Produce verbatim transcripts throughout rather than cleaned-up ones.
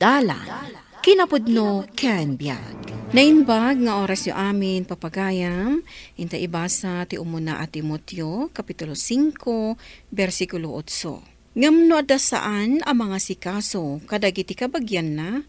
Dalan, kinapudno ken biag. Naimbag nga orasyo amin, papagayam, inta ibasa ti umuna a Timoteo, Kapitulo singko, bersikulo otso. Ngem no adda saan a mangasikaso kadagiti kabagianna,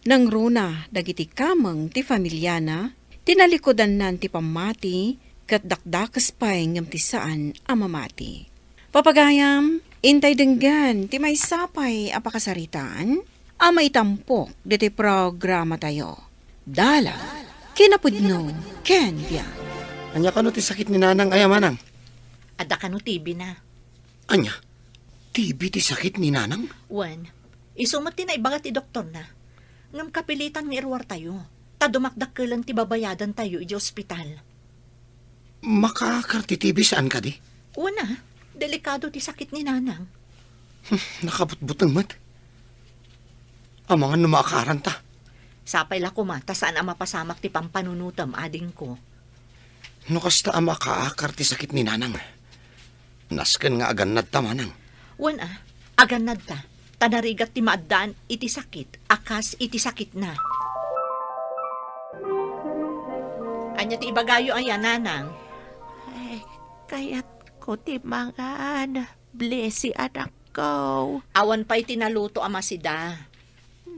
nangruna dagiti kameng ti familiana, tinalikudannan ti pammati, ket dakdakes pay ngem ti saan a mamati. Papagayam, intay denggen ti maysa pay a pakasaritaan a maitampok ditoy programatayo. Dalan, kinapudno, ken biag. Ania kano ti sakit ni Nanang aya, Manang? Adda kano T B na. Ania? T B ti sakit ni Nanang? Wen, isu met ti naibaga ti doktorna. Ngem kapilitan nga iruartayo, ta dumakdakkelen ti babayadantayo idiay ospital. Makaakar ti T B saan kadi? Wen a, delikado ti sakit ni Nanang. Hmm, nakabutbuteng met. Amangan no maakaranta. Sapay la koma, ta saan a mapasamak ti pampanunotem, adingko. No kasta a makaakar ti sakit ni Nanang, nasken nga agannadta, Manang. Wen a, agannadta, ta narigat ti maaddaan iti sakit a kas iti sakitna. Ania ti ibagayo aya, Nanang? Ay, kayatko ti mangan. Blessy, anakko. Awan pay ti naluto a masida.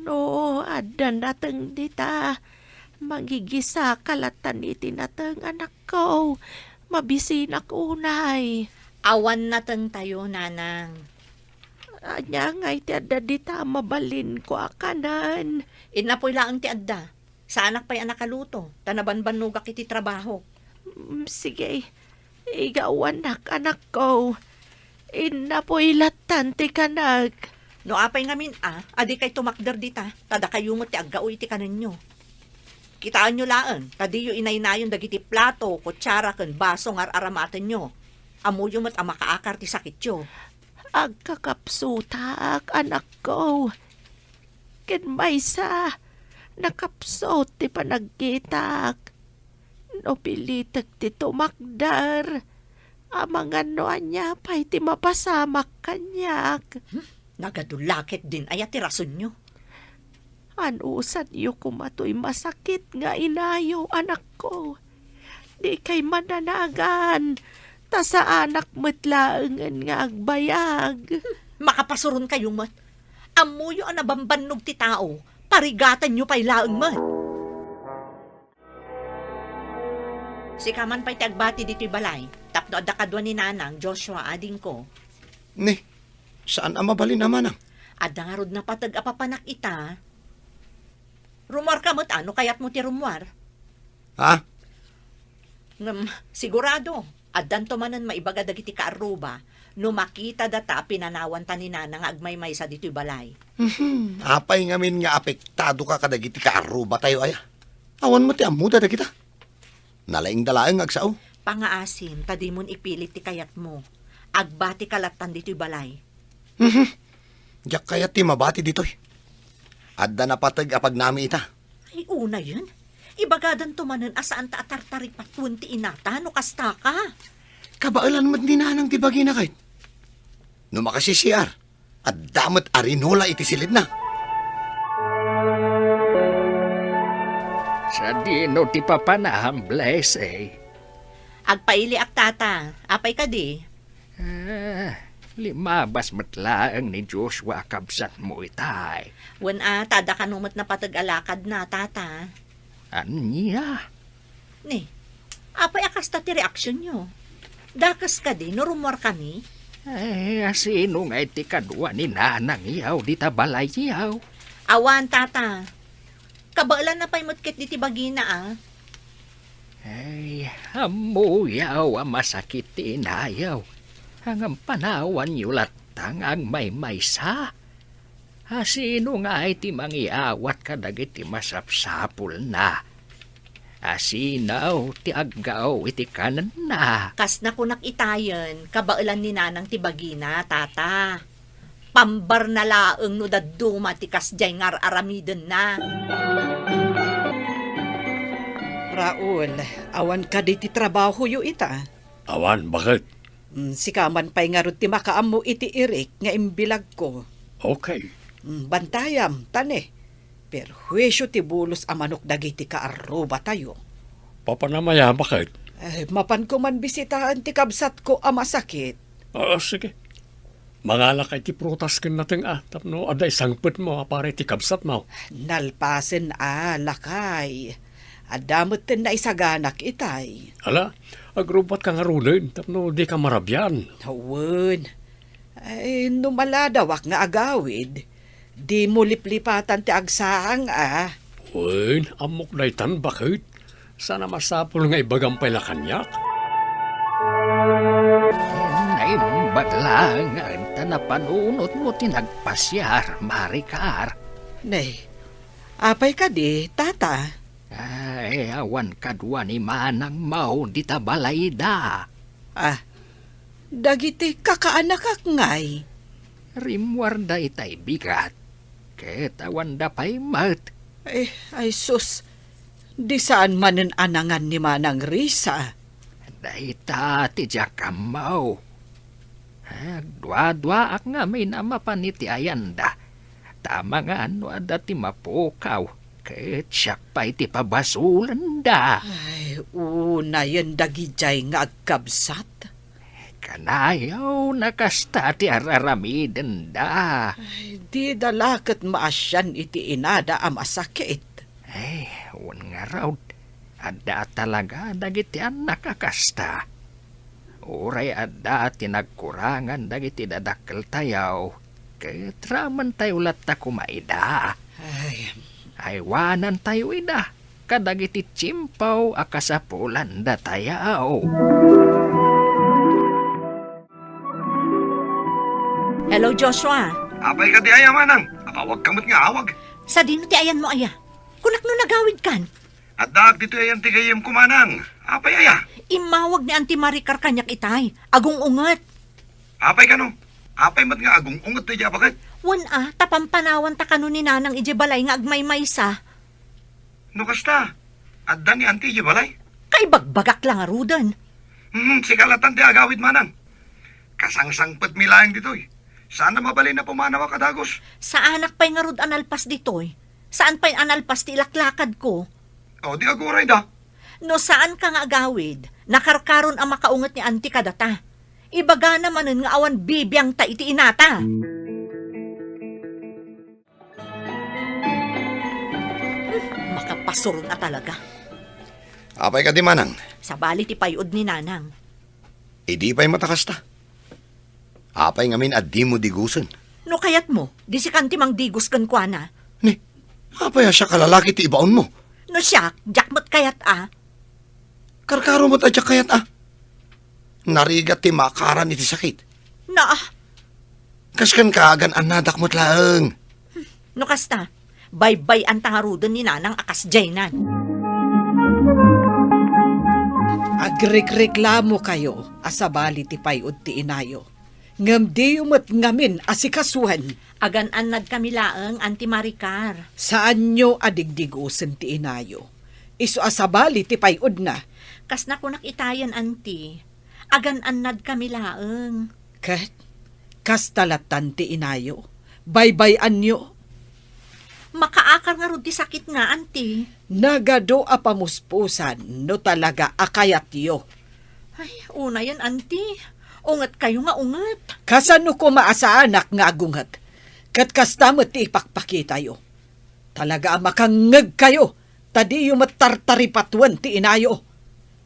No, adda nateng dita. Mangigisaka lattan iti nateng, anakko. Mabisinak unay. Awan natengtayo, Nanang. Ania ngay ti adda dita a mabalinko a kanen? Innapoy laeng ti adda. Saanak pay a nakaluto, ta nabanbannogak iti trabahok. Mm, sige. Igawanak, anakko. Innapoy lattan ti kanek. No apay ngamin a, a dikay tumakder dita, ta dakayo met ti aggao iti kanenyo. Kitaenyo laeng, ta diyo inaynayon dagiti plato, kutsara, ken baso nga ar-aramatenyo. Ammoyo met a makaakar ti sakityo. Agkakapsutak, anakko. Ken maysa, nakapsut ti panagkitak. No pilitek ti tumakder, amangan no ania pay ti mapasamak kaniak. Hmm, nagadu la ketdin aya ti rasonyo? Anusanyo koma toy masakit nga inayo, anakko. Dikay mananagan, ta saanak met laengen nga agbayag. Hmm, makapasuronkayo met. Ammoyo a nabambannog ti tao, parigatanyo pay laeng met. Sika man pay ti agbati ditoy balay, tapno adda kadua ni Nanang, Joshua, adingko. Ni, saan a mabalin a manang? Adda ngarud napateg a papanak ita. Rummuarka met a no kayatmo ti rummuar. Ha? Ngem, sigurado, addanto manen maibaga dagiti kaarruba no makita data a pinanawanta ni Nanang nga agmaymaysa ditoy balay. Mhm. Apay ngamin nga apektado ka kadagiti kaarruba tayo aya? Awan met ti ammoda dagita. Nalaingda laeng nga agsao. Pangaasim, ta dimon ipilit ti kayatmo. Agbati ka lattan ditoy balay. Mhm. Diak kayat ti mabati ditoy. Adda napateg a pagnami ita. Ay, unayen. Ibagadanto manen a saanta a tartaripatuen ti inata no kasta ka. Kabaelan met ni Nanang ti bagina kayt. No makasi-C R, adda met a rinola iti silidna. Sadino ti papanam, Blessy? Agpailiak, Tata. Apay kadi? Ah, limabas met laeng ni Joshua a kabsatmo itay. Wen a, ta adda kano met napateg a lakadna, Tata. Ania? Ni, apay a kasta ti reaksionyo? Dakes kadi no rummuarkami? Ay, asino ngay ti kadua ni Nanang yaw dita balay yaw? Awan, Tata. Kabaelanna pay met ket diti bagina a. Ay, ammoyaw a masakit ti inayaw. Ngem panawanyo latta nga agmaymaysa. Asino ngay ti mangiawat kadagiti masapsapulna? Asino ti aggao iti kanenna? Kas nakunak itayen, kabaelan ni Nanang ti bagina, Tata. Pambarna laeng no dadduma ti kasdiay nga ar-aramidenna. Raul, awan kadi ti trabahoyo ita? Awan, baket? Mm, sika man pay ngarud ti makaammo iti irik nga imbilagko. Okay. Mm, bantayam, ta ne, perhuisio ti bulos a manok dagiti kaarrubatayo. Papanam aya, baket? Eh, mapanko man bisitaen ti kabsatko a masakit. Ah, sige. Mangalaka iti prutas ken nateng a, tapno adda isangpetmo a para iti kabsatmo. Nalpasen a, lakay. Adda metten naisaganak itay. Ala, agrubbatka ngaruden, tapno dika marabian. Wen. Ay, no maladawak nga agawid, dimo liplipatan ti agsaang a. Wen, ammok daytan, baket. Saan a masapul nga ibagam pay la kaniak? Naimbag laeng ta napanunotmo ti nagpasiar, Maricar. Nay, apay kadi, tata? Ay, awan kadua ni manangmo dita balayda. Ah, dagiti kakaanakak ngay? Rimmuarda itay bigat, ket awanda pay met. Eh, ay sus, di saan manen a nangan ni Manang Risa? Dayta ti diak ammo. Agduaduaak ngamin a mapan iti ayanda. Ta amangan no adda ti mapukaw, ket siak pay ti pabasolenda. Ay, unayen dagidiay nga agkabsat. Kanayon a kasta ti ar-aramidenda. Ay, dida la ket maasian iti inada a masakit. Ay, wen ngarud, adda talaga dagiti annak a kasta. Uray adda ti nagkurangan dagiti dadakkeltayo, ket ramentayo latta koma ida. Ay. Aywanantayo ida kadagiti tiempo a kasapulandatayo. Hello, Joshua. Apay kadi aya, manang? Awagka met nga awag. Sadino ti ayanmo aya? Kunak no nagawidkan. Addaak ditoy ayan ti gayyemko, manang. Apay aya? Immawag ni Auntie Maricar kaniak itay. Agung-unget. Apay kano? Apay met nga agung-unget daydiay a baket? Wen a, ta pampanawanta kano ni Nanang idiay balay nga agmaymaysa. No kasta, adda ni Auntie idiay balay? Kaibagbagak la ngaruden. Hmm, sika lattan ti agawid, manang. Kasangsangpetmi laeng ditoy. Saan a mabalin a pumanawak a dagus. Saanak pay ngarud a nalpas ditoy. Saan pay a nalpas ti ilaklakadko. O, di aguray da. No saanka nga agawid, nakarkaron a makaunget ni Auntie kadata. Ibagana manen nga awan bibiangta iti inata. Makapasurot a talaga. Apay kadi, manang? Sabali ti pay-od ni Nanang. Idi pay met a kasta. Apay ngamin a dimo digusen? No kayatmo, di sikan ti mangdigus kenkuana. Ni, apay a siak a lalaki ti ibaonmo? No siak, diak met kayat a. Karkaro met a diak kayat a. Narigat ti maakaran iti sakit. Na. Kas kenka, agan-annadak met laeng. No kasta, baybay-anta ngaruden ni Nanang a kasdiaynan. Agrikreklamokayo a sabali ti pay-od ti inayo, ngem diyo met ngamin asikasuen. Agan-annadkami laeng, Auntie Maricar. Saanyo a digdigusen ti inayo. Isu a sabali ti pay-odna. Kas nakunak itayen, Auntie. Agan-annadkami laeng. Ket kasta lattan ti inayo. Baybay-anyo. Makaakar ngarud ti sakitna, Auntie. Nagadu a pamuspusan no talaga a kayatyo. Ay, unayen, Auntie. Ungetkayo nga unget. Kasano koma a saanak nga agunget? Ket kasta met ti ipakpakitayo. Talaga a makangngegkayo, ta diyo met tartaripatuen ti inayo.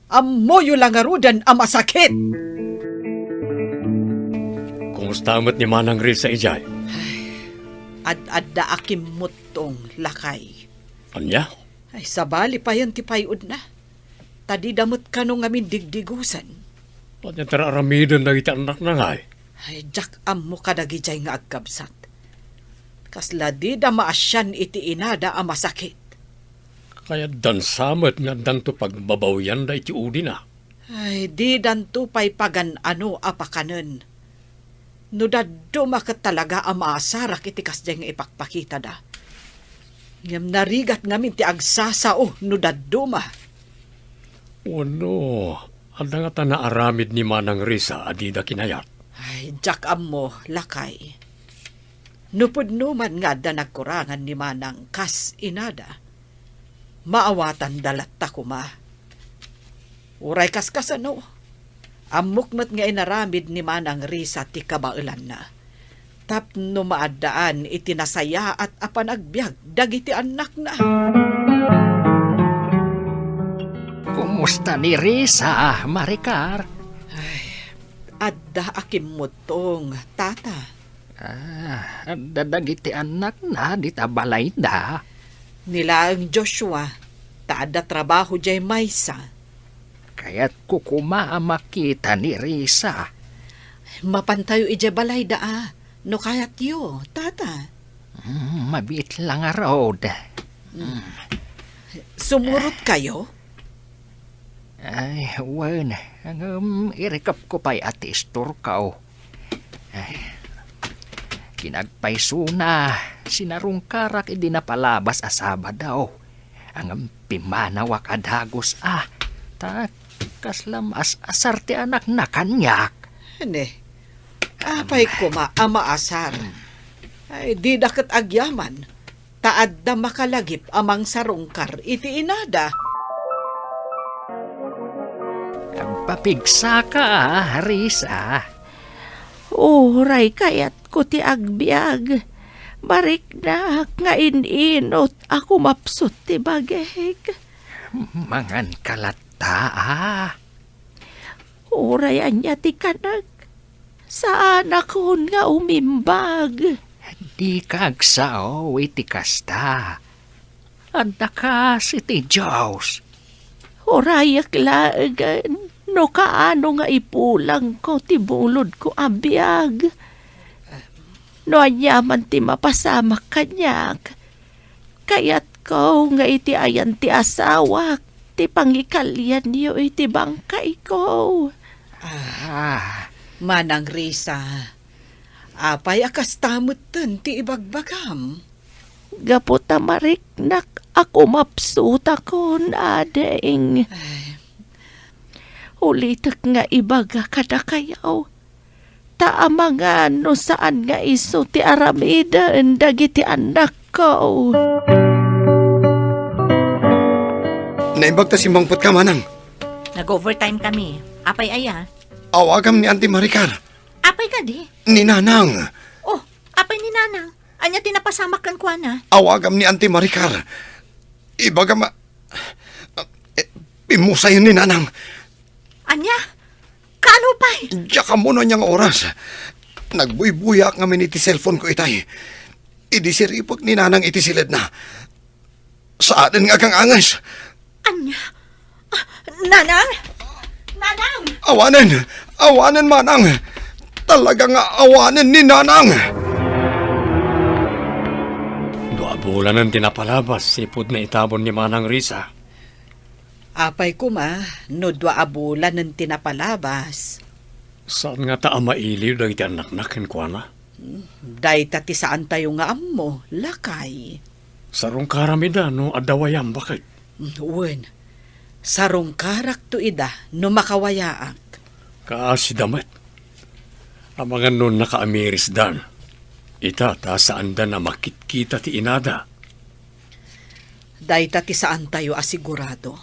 Ammoyo la ngaruden a masakit. Kumusta met ni Manang Risa idiay? Ay, ad-adda a kimmuttong, lakay. Ania? Ay, sabali payen ti pay-odna. Ta dida met kano ngamin digdigusen. Ania ti ar-aramiden dagiti annakna ngay? Ay, diak ammo kadagidiay nga agkabsat. Kasla dida maasian iti inada a masakit. Kayatdan sa met nga addanto pagbabawianda iti udina. Ay, didanto pay pagan-ano a pakanen. No dadduma ket talaga a maasarak iti kasdiay nga ipakpakitada. Ngem narigat ngamin ti agsasao no dadduma. Wenno, adda ngata naaramid ni Manang Risa a dida kinayat? Ay, diak ammo, lakay. No pudno man nga adda nagkurangan ni Manang kas inada, maawatanda latta koma. Uray kaskasano, ammok met nga inaramid ni Manang Risa ti kabaelanna tapno maaddaan iti nasayaat a panagbiag dagiti annakna. Kumusta ni Risa, Maricar? Ay, adda a kimmuttong, Tata. Ah, adda dagiti annakna dita balayda. Ni laeng Joshua, ta adda trabaho diay maysa. Kayatko koma a makita ni Risa. Mapantayo idiay balayda a, no kayatyo, Tata. Mm, mabiit la ngarud. Mm. Sumurotkayo? Ay, wen, ngem irikepko pay a ti istorko. Ay, kinagpaysona, sinarungkarak idi napalabas a Sabado. Ngem pimmanawak a dagus a, ta kasla maas-asar ti annakna kaniak. Ne, apay koma a maasar? Ay, dida ket agyaman, ta adda makalagip a mangsarungkar iti inada. Agpapigsaka, Risa. Uray kayatko ti agbiag. Mariknak nga in-inut a kumapsut ti bagik. Manganka latta, a. Uray ania ti kanek, saanakon nga umimbag. Dika agsao iti kasta. Adda kas iti Dios. Urayek laengen no kaano nga ipulangko ti bulodko a biag. No aniaman ti mapasamak kaniak, kayatko nga iti ayan ti asawak ti pangikalianyo iti bangkayko. Ah, Manang Risa, apay a kasta metten ti ibagbagam? Gapu ta mariknak a kumapsutakon, ading. Ay. Ulitek nga ibaga kadakayo, ta amangan no saan nga isu ti aramiden dagiti annakko. Naimbag ta simmangpetka, manang. Nag-overtime kami. Apay aya? Awagam ni Auntie Maricar. Apay kadi? Ni Nanang. Oh, apay ni Nanang? Ania ti napasamak kenkuana? Awagam ni Auntie Maricar. Ibagam a, eh, pimmusayen ni Nanang. Ania? Kaano pay? Diak ammo no ania nga oras. Nagbuybuyaak ngamin iti cellphone ko itay. Idi siripek ni Nanang iti siledna. Saanen nga agang-anges. Ania? Ah, Nanang? Nanang! Awanen! Awanen, manang! Talaga nga awanen ni Nanang! Dua a bulanen ti napalabas, sipud naitabon ni Manang Risa. Apay koma no dua a bulanen ti napalabas? Saan ngata a mailiw dagiti annakna kenkuana? Dayta ti saantayo nga ammo, lakay. Sarungkaram ida no adda wayam, baket? Wen, sarungkarakto ida no makawayaak. Kaasida met. Amangan no nakaamirisdan. Ita ta saanda a makitkita ti inada. Dayta ti saantayo a sigurado.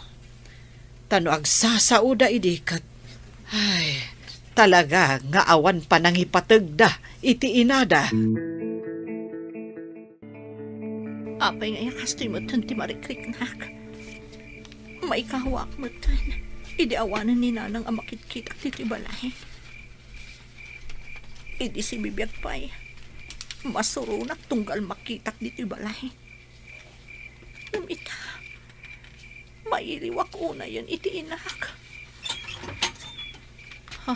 Ta no agsasaoda idi ket, ay, talaga nga awan panangipategda iti inada. Apay nga aya kastoy metten ti marikriknak? Maikawaak metten idi awanen ni Nanang a makitkitak ditoy balay. Idi sibibiag pay, masuronak tunggal makitak ditoy balay. Ngem ita, mailiwak unayen iti inak. Ha,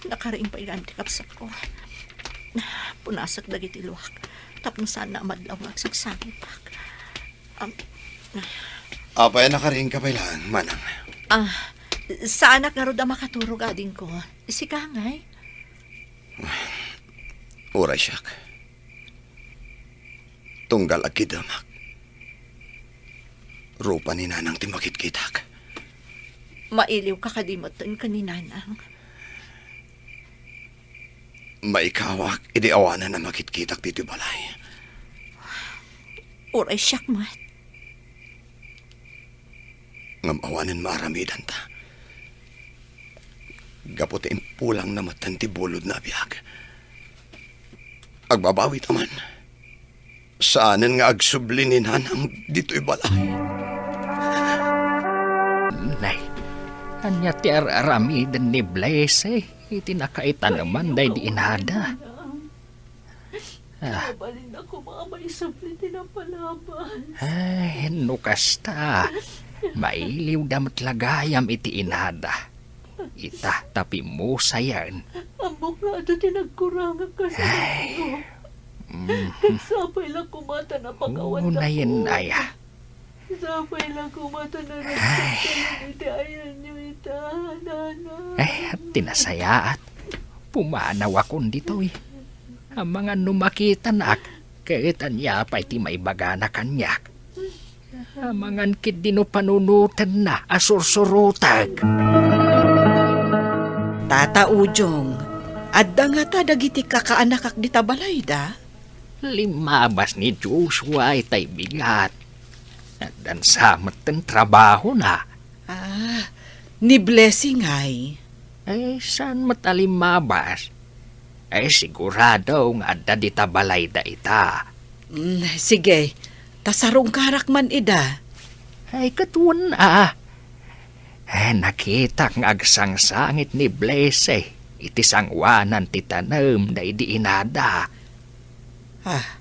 nakariing pay gayam ti kabsatko. Punasak dagiti luak tapno saan a madlaw nga agsagsagitak. Am, Apay a nakariingka pay laeng, manang? Ah, saanak ngarud a makaturog, adingko. Sika ngay? Uray siak. Tunggal agkidemak. Rupa ni Nanang ti makitkitak. Mailiwka kadi metten ken ni Nanang? Maikawak idi awanen a makitkitak ditoy balay. Uray siak met. Ngem awanen maaramidanta. Gapu ta impulangna metten ti bulodna a biag. Agbabawita man. Saanen nga agsubli ni Nanang ditoy balay. Nay, ania ti ar-aramiden ni Blessy iti nakaitaneman daydi inada? Ah. Mabalinna koma a maisubli ti napalabas. Ay, no kasta, mailiwda met la gayam iti inada. Ita ta pimmusayen. Ammok nga adu ti nagkurangak kadakayo. Ay. Mm. Ket sapay la koma ta napakawandakon. Unayen aya. Sapay la koma ta naragsak kayo iti ayanyo ita, Nana. Ay, ti nasayaat. Pumanawakon ditoy. Amangan no makitanak, ket ania pay ti maibagana kaniak? Amangan ketdi no panunotenna a sursurotek. Tata Ujong, adda ngata dagiti kakaanakak dita balayda? Limmabas ni Joshua itay bigat. Addan sa metten trabahona. Ah, ni Blessing ay? Eh, saan met a limmabas? Eh, sigurado nga adda dita balayda ita. Mm, sige, ta sarungkarak man ida. Ay, ket wen a. Eh, nakitak nga agsangsangit ni Blessy iti sangoanan ti tanem daydi inada. Ah,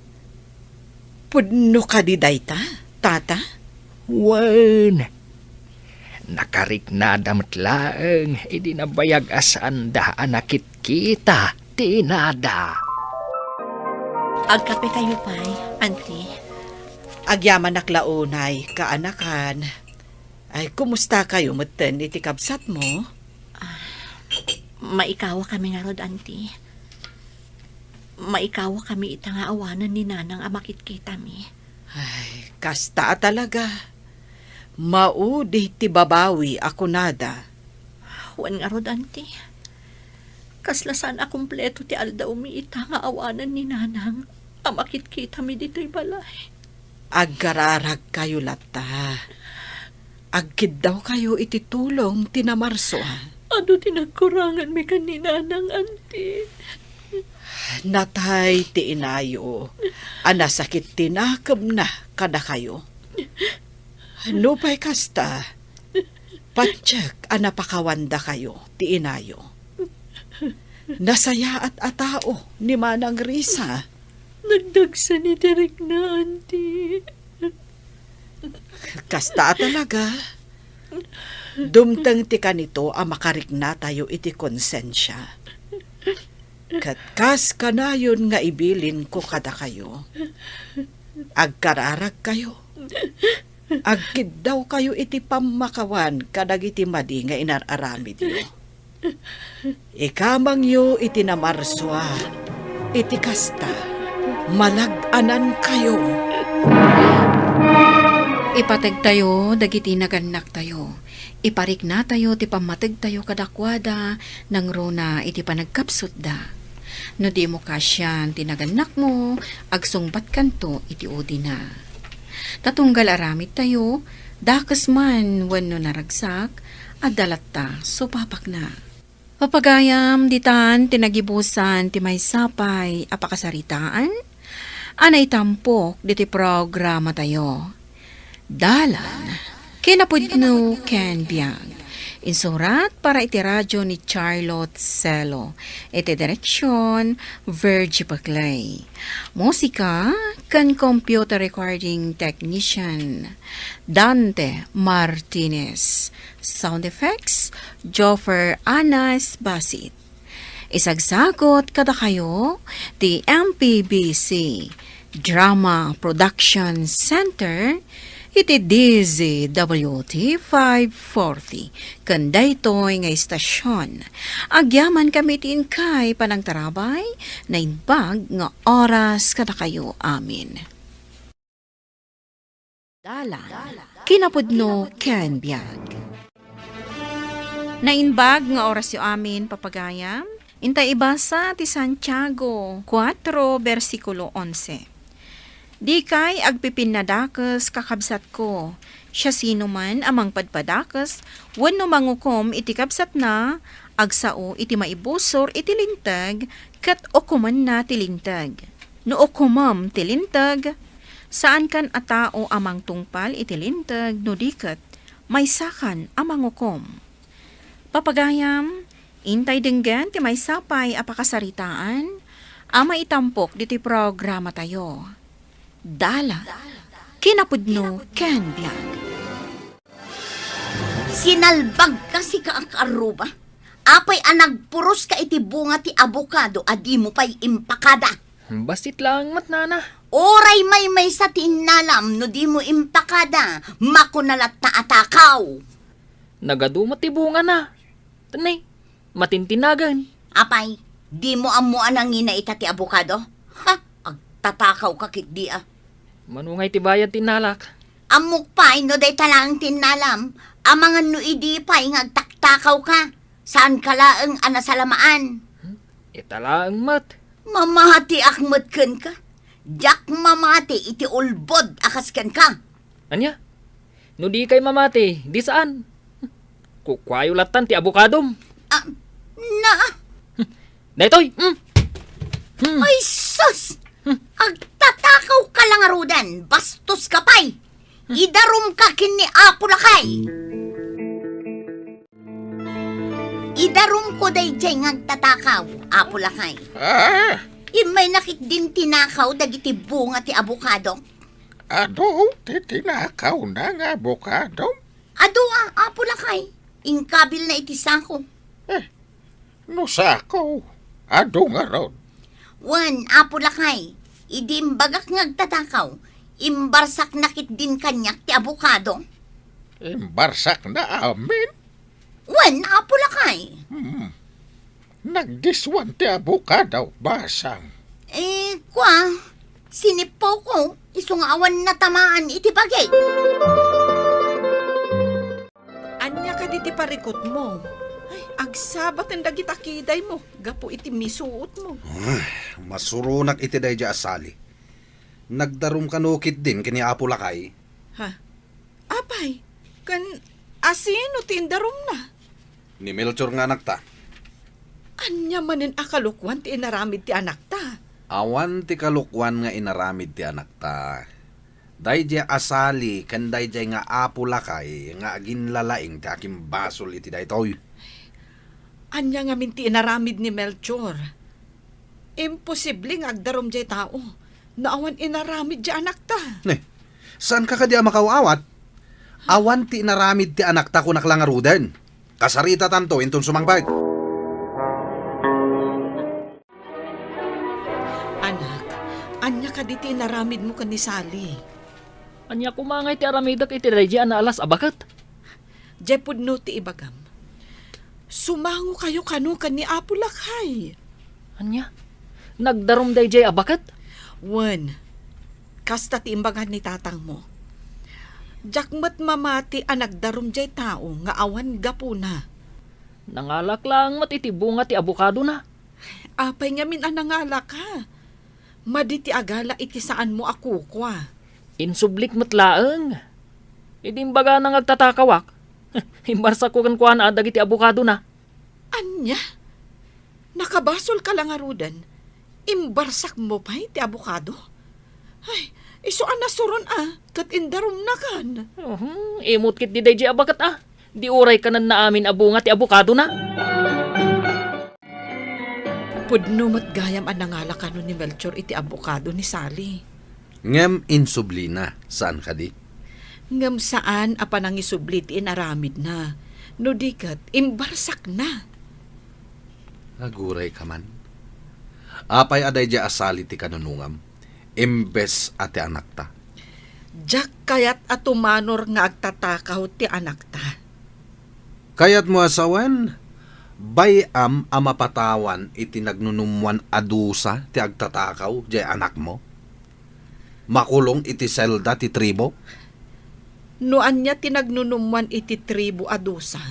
pudno kadi dayta, Tata? Wen, nakariknada met laeng idi nabayag a saanda a nakitkita ti inada. Agkape kayo pay, Auntie. Agyamanak la unay, kaanakan. Ay, kumusta kayo metten iti kabsatmo? Ah, maikawa kami ngarud, Auntie. Maikawa kami ita nga awanen ni Nanang a makitkitami. Ay, kasta a talaga. Maudi ti babawi a kunada. Wen ngarud, Auntie. Kasla saan a kumpleto ti aldawmi ita nga awanen ni Nanang a makitkitami ditoy balay. Agkararagkayo latta. Agkiddawkayo iti tulong ti namarsua. Adu ti nagkuranganmi ken ni Nanang, Auntie. Natay ti inayo a nasakit ti nakemna kadakayo. Nupay kasta, patiek a napakawandakayo ti inayo. Nasayaat a tao ni Manang Risa. Nagdagsen iti rikna, Auntie. Kasta a talaga. Dumteng ti kanito a makariknatayo iti konsensia. Ket kas kanayon nga ibilinko kadakayo, agkararagkayo. Agkiddawkayo iti pammakawan kadagiti madi nga inar-aramidyo. Ikamangyo iti namarsua, iti kasta, malag-anankayo. Ipategtayo dagiti nagannaktayo. Ipariknatayo ti pammategtayo kadakuada nangruna iti panagkapsutda. No dimo kasian ti nagannakmo, agsungbatkanto iti udina. Ta tunggal aramidtayo, dakes man wenno naragsak, adda latta supapakna. Papagayam, ditan ti nagibusan ti maysa pay a pakasaritaan a naitampok ditoy programatayo. Dalan, kinapudno ken biag. Insurat para iti radio ni Charlotte Celo. Iti direksion, Virgie Paclay. Musika ken computer recording technician, Dante Martinez. Sound effects, Joffer Anas Basit. Isagsagut kadakayo ti M P B C Drama Production Center iti D Z W T five forty ken daytoy nga istasion. Agyamankami ti inkay panangtarabay, naimbag nga oras kadakayo amin. Dalan, kinapudno ken biag. Naimbag nga orasyo amin, papagayam. Inta ibasa ti Santiago kuatro, bersikulo onse. Dikay agpipinnadakes, kakabsatko. Siasinoman a mangpadpadakes wenno mangukom iti kabsatna, agsao iti maibusor iti linteg, ket ukomenna ti linteg. No ukomem ti linteg, saankan a tao a mangtungpal iti linteg, no di ket maysakan a mangukom. Papagayam, intay denggen ti maysa pay a pakasaritaan a maitampok ditoy programatayo. Dalan, kinapudno ken biag. Sinalbagka, sika a kaarruba. Apay a nagpuroska iti bunga ti abokado a dimo pay impakada? Bassit laeng met, nana. Uray maymaysa ti innalam no dimo impakada, makuna latta a takaw. Nagadu met ti bungana. Tani, matintinagen. Apay, dimo ammo a nangina ita ti abokado? Ha, agtatakaw ka ketdi a. Mano ngay ti bayad ti innalak? Ammok pay no dayta laeng ti innalam, amangan no idi pay nga agtaktakaw ka. Saanka laeng a nasalamaan. Hmm? Ita laeng met. Mamatiak met kenka. Diak mamati iti ulbod a kas kenka. Ania? No dikay mamati, di saan. Kukuayo lattan ti abokadom. Ah, na. Daytoy. Hmm. Hmm. Ay, sus! Hmm. Agtatakaw ka la ngaruden, bastos ka pay. Hmm. Idarum ka ken ni Apo Lakay. Idarumko daydiay nga agtatakaw, Apo Lakay. Ah? Immayna ketdin tinakaw dagiti bunga ti abokado. Adu ti tinakawna nga abokado? Adu a, Apo Lakay. Inkabilna iti sako. Eh, no sako, adu ngarud. Wen, Apo Lakay, idi imbagak nga agtatakaw, imbarsakna ketdin kaniak ti abokado. Imbarsakna amin? Wen, Apo Lakay. Hmm. Nagdiswan ti abokado, basang. Eh, kua, sinippawko, isu nga awan natamaan iti bagik. Ania kadi ti parikutmo? Ay, agsabaten dagita kidaymo gapu iti misuotmo. Ay, masuronak iti daydiay a sali. Nagdarum kano ketdin ken ni Apo Lakay? Ha? Apay, ken asino ti indarumna? Ni Melchor nga anakta. Ania manen a kalokuan ti inaramid ti anakta? Awan ti kalokuan nga inaramid ti anakta. Daydiay a sali ken daydiay nga Apo Lakay nga aginlalaing ti akimbasol iti daytoy. Ania ngamin ti inaramid ni Melchor? Imposible nga agdarum diay tao no awan inaramid diay anakta. Ne, saanka kadi a makaaw-awat? Awan ti inaramid ti anakta, kunak la ngaruden. Kasaritatanto inton sumangpet. Anak, ania kadi ti inaramidmo ken ni Sally? Ania koma ngay ti aramidek iti daydiay a naalas a baket? Diay pudno ti ibagam. Sumangokayo kano ken ni Apo Lakay. Ania? Nagdarum daydiay a baket? Wen, kasta ti imbaga ni tatangmo. Diak met mamati a nagdarum diay tao nga awan gapuna. Nangalak laeng met iti bunga ti abokadona. Apay ngamin a nangalak, ha? Madi ti agala iti saanmo a kukua. Insublik met laeng. Idi imbagana nga agtatakawak, imbarsakko kenkuana dagiti abokadona. Ania? Nakabasolka la ngaruden, imbarsakmo pay ti abokado? Ay, isu a nasuron a, ket indarumnakan. Uhum, imut ketdi daydiay a baket a. Di uray kanenna amin a bunga ti abokadona. Pudno met gayam a nangala kano ni Melchor iti abokado ni Sally. Ngem insublina, saan kadi? Ngem saan a panangisubli ti inaramidna, no di ket imbarsakna. Aguray ka man. Apay a daydiay a Sally ti kanunongam, imbes a ti anakta? Diak kayat a tumanor nga agtatakaw ti anakta. Kayatmo a sawen, bay-am a mapatawan iti nagnunummoan a dusa ti agtatakaw diay anakmo? Makulong iti selda ti tribo? No ania ti nagnunummoan iti tribo a dusa,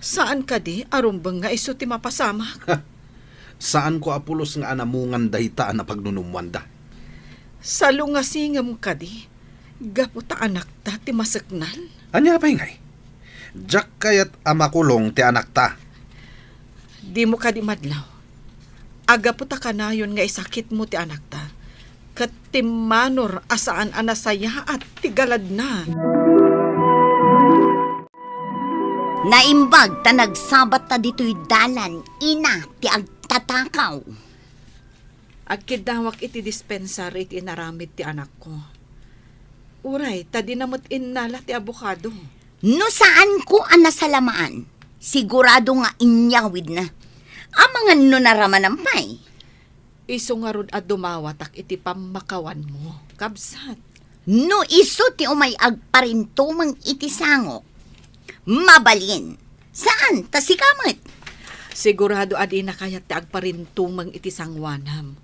saan kadi a rumbeng nga isu ti mapasamak? Saanko a pulos nga anamungan dayta a napagnunummoanda. Salungasingem kadi, gapu ta anakta ti maseknan? Ania pay ngay? Diak kayat a makulong ti anakta. Dimo kadi madlaw. Agapu ta kanayon nga isakitmo ti anakta, ket timmanor a saan a nasayaat ti galadna. Naimbag ta nagsabatta ditoy dalan, ina ti agtatakaw. Agkiddawak iti dispensar iti inaramid ti anakko. Uray, ta dina met innala ti abokado. No saanko a nasalamaan, sigurado nga inyawidna. Amangan no naramanan pay. Isu ngarud a dumawatak iti pammakawanmo, kabsat. No isu ti umay agparintumeng iti sangok, mabalin. Saan, ta sika met. Sigurado a dina kayat ti agparintumeng iti sangoanam.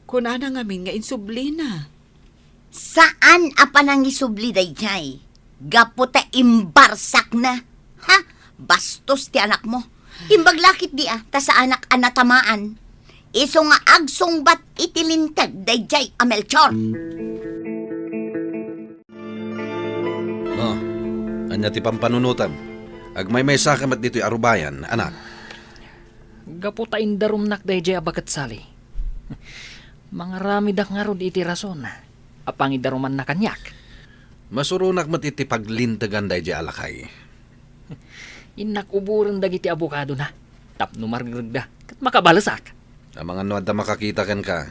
Kunana ngamin nga insublina. Saan a panangisubli daydiay, gapu ta imbarsakna. Ha? Bastos ti anakmo. Imbag la ketdi a, ta saanak a natamaan. Isu nga agsungbat iti linteg daydiay a Melchor. Oh, ania ti pampanunotem? Agmaymaysa ka met ditoy arubayan, anak. Gapu ta indarumnak daydiay a baket sali. Mangaramidak ngarud iti rason a pangidarumanna kaniak. Masuronak met iti paglintegan daydiay a lakay. Innak uboren dagiti abokadona tapno margregda ket makabalesak. Amangan no adda makakita kenka,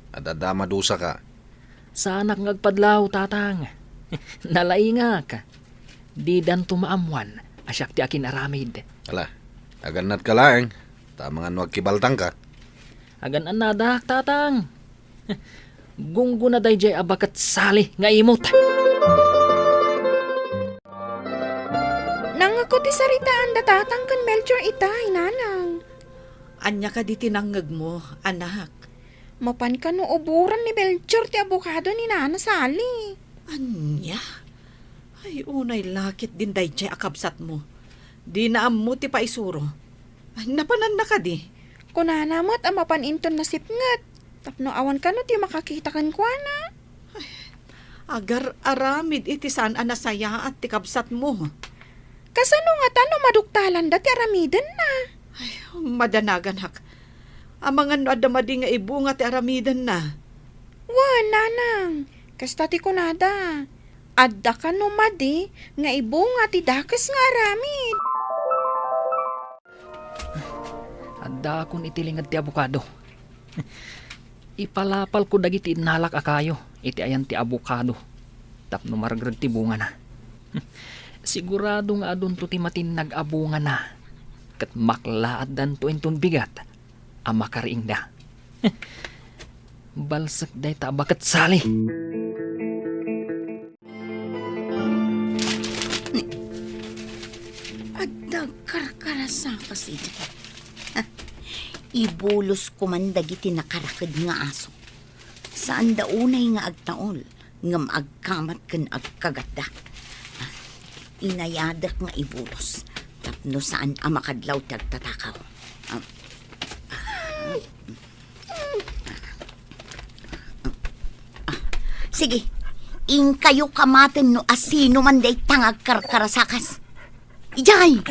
adda a madusaka. Saanak nga agpadlaw, Tatang. Nalaingak. Didanto maammoan a siak ti akin-aramid. Ala, agannatka laeng, ta amangan no agkibaltangka. Agan-annadak, Tatang. Gunggona daydiay a baket sali nga imot. Nangngegko ti saritaanda Tatang ken Melchor itay, Nanang. Ania kadi ti nangngegmo, anak? Mapan kano uboran ni Melchor ti abokado ni Nana Sally. Ania? Ay, unay la ketdin daydiay a kabsatmo. Dina ammo ti paisuro. Ay, napananna kadi? Kunana met a mapan inton nasipnget, tapno awan kano ti makakita kenkuana. Ay, agar-aramid iti saan a nasayaat ti kabsatmo. Kasano ngata no maduktalanda ti aramidenna? Ay, madanaganak. Amangan no adda madi nga ibunga ti aramidenna. Wen, Nanang, kasta ti kunada. Adda kano madi nga ibunga ti dakes nga aramid. Addaakon iti linged ti abokado. Ipalapalko dagiti innalak a kayo iti ayan ti abokado tapno margreg ti bungana. Sigurado nga adunto ti matinnag a bungana ket maklaatdanto inton bigat a makariingda. Balsek dayta a baket sali. Adda agkarkarasakas idiay. Ibulos koman dagiti nakaraked nga aso. Saanda unay nga agtaol, ngem agkamat ken agkagatda. Inayadek nga ibulos tapno saan a makadlaw ti agtatakaw. Ah, sige, inkayo kamaten no asino man dayta nga agkarkarasakas. Idiay!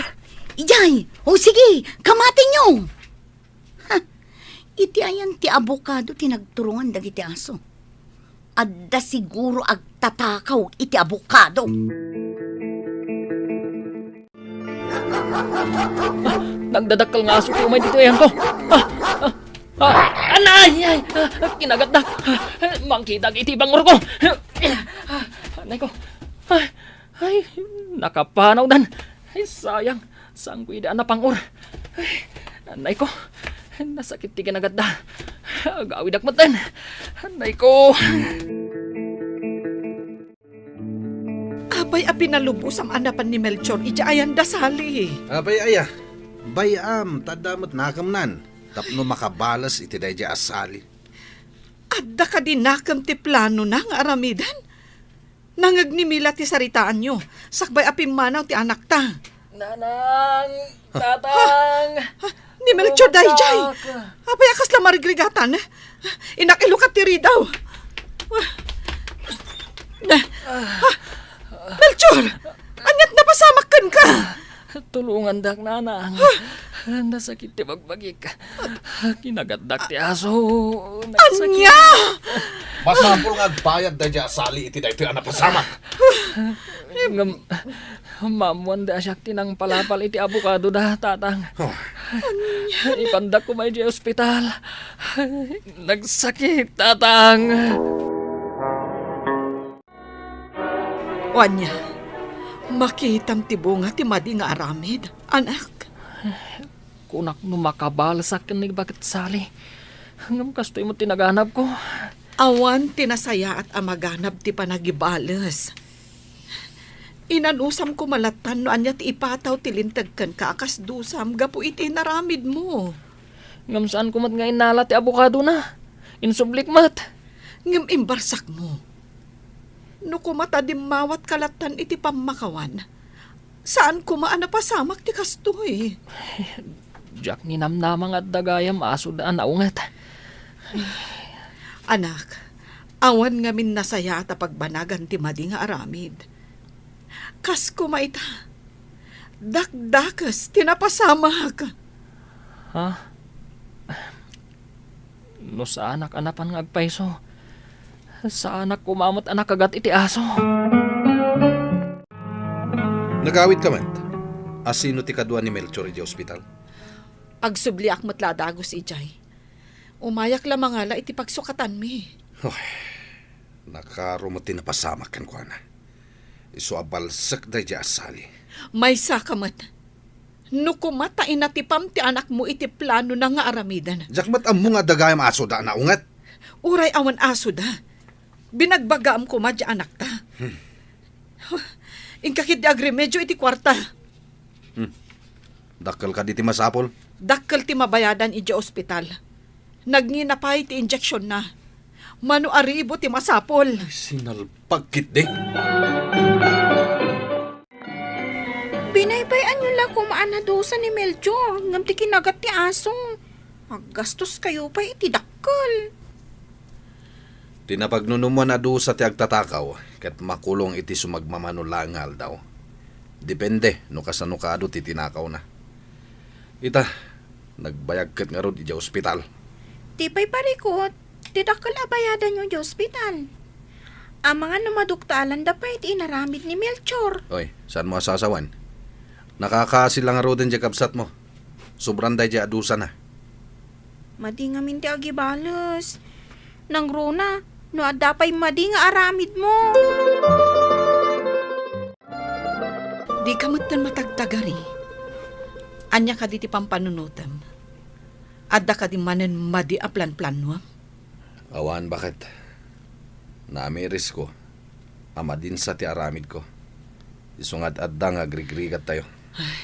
Idiay! O sige, kamatenyo! Ha! Iti ayan ti abokado ti nagturongan dagiti aso. Adda siguro agtatakaw iti abokado. Ah, nagdadakkel nga aso ti umay ditoy ayanko. Ah, ah, ah, anay, ay, ah, kinagatda. Ah, mangkitak iti bangurko. Ah, anay ko. Ay, ay, nakapanawdan. Ay, sayang. Saanko idi a napang-or. Ay, anay ko. Nasakit ti kinagatda. Agawidak metten. Anay ko. Apay a pinalubosam a napan ni Melchor idiay ayan da Sally? Apay aya, bay-am, ta adda met nakemnan tapno makabales iti daydiay a Sally. Adda kadi nakem ti planona nga aramiden? Nangegnimi la ti saritaanyo, sakbay a pimmanaw ti anakta. Nanang, Tatang! Ah, Ni Melchor daydiay. Apay a kasla marigrigatan? Inak ilukat ti ridaw. Ah, Melchor! Ania't napasamak kenka? Tulongandak, nanang. Nasakit ti bagbagik. Kinagatdak ti aso. Nagsakit. Ania? Masapul nga agbayad daydiay a Sally iti daytoy a napasamak. Ngem, maammoanda a siak ti nangpalapal iti abokadoda, tatang. Oh. Ipandak koma idiay ospital. Nagsakit, tatang. O ania, makitam ti bunga ti madi nga aramid, anak? Kunak no makabalsak ken ni Baket Sally. Ngem kastoy met ti naganabko. Awan ti nasayaat a maganab ti panagibales. Inanusam koma lattan no ania ti ipataw ti linteg kenka a kas dusam gapu iti inaramidmo. Ngem saan ko met nga innala ti abokadona. Insublik met. Ngem imbarsakmo. No koma ta dimmawatka lattan iti pammakawan, saan koma a napasamak ti kastoy. Diak ninamnama nga adda gayam a asoda a naunget. Anak, awan ngamin nasayaat a pagbanagan ti madi nga aramid. Kas koma ita, dakdakes ti napasamak. Ha? No saanak a napan nga agpayso, saanak koma met a nakagat iti aso. Nagawidka met? A sino ti kadua ni Melchor idiay ospital? Agsubliak met la a dagus idiay. Umayak la mangala iti pagsukatanmi. Oy, nakaro met ti napasamak kenkuana. Isu a balsek daydiay a Sally. Maysaka met. No koma ta inatipam ti anakmo iti planona nga aramiden. Diak met ammo nga adda gayam asoda a naunget. Uray awan asoda. Binagbagaam koma diay anakta. Hmm. Inka ketdi agremedio iti kuarta. Hmm. Dakkel kadi ti masapul? Dakkel ti mabayadan idiay ospital. Nagngina pay ti injeksionna. Mano a ribu ti masapul. Ay, sinalpag ketdi. Binaybay-anyo la koma a nadusa ni Melchor ngem ti kinagat ti aso. Aggastoskayo pay iti dakkel. Ti napagnunummoan a dusa ti agtatakaw ket makulong iti sumagmamano laeng nga aldaw. Depende no kasano kaadu ti tinakawna. Ita, nagbayag ket ngarud idiay ospital. Ti pay parikut, ti dakkel a bayadanyo idiay ospital. Amangan no maduktalanda pay ti inaramid ni Melchor. Oy, saanmo a sasawen? Nakakaasi la ngaruden diay kabsatmo. Sobran daydiay a dusana. Madi ngamin ti agibales. Nangruna, no adda pay madi nga aramidmo. Dika metten matagtagari. Ania kadi ti pampanunotem? Adda kadi manen madi a planplanuem? Awan, baket. Naamirisko a madinsa ti aramidko. Isu nga ad-adda nga agrigrigattayo. Ay,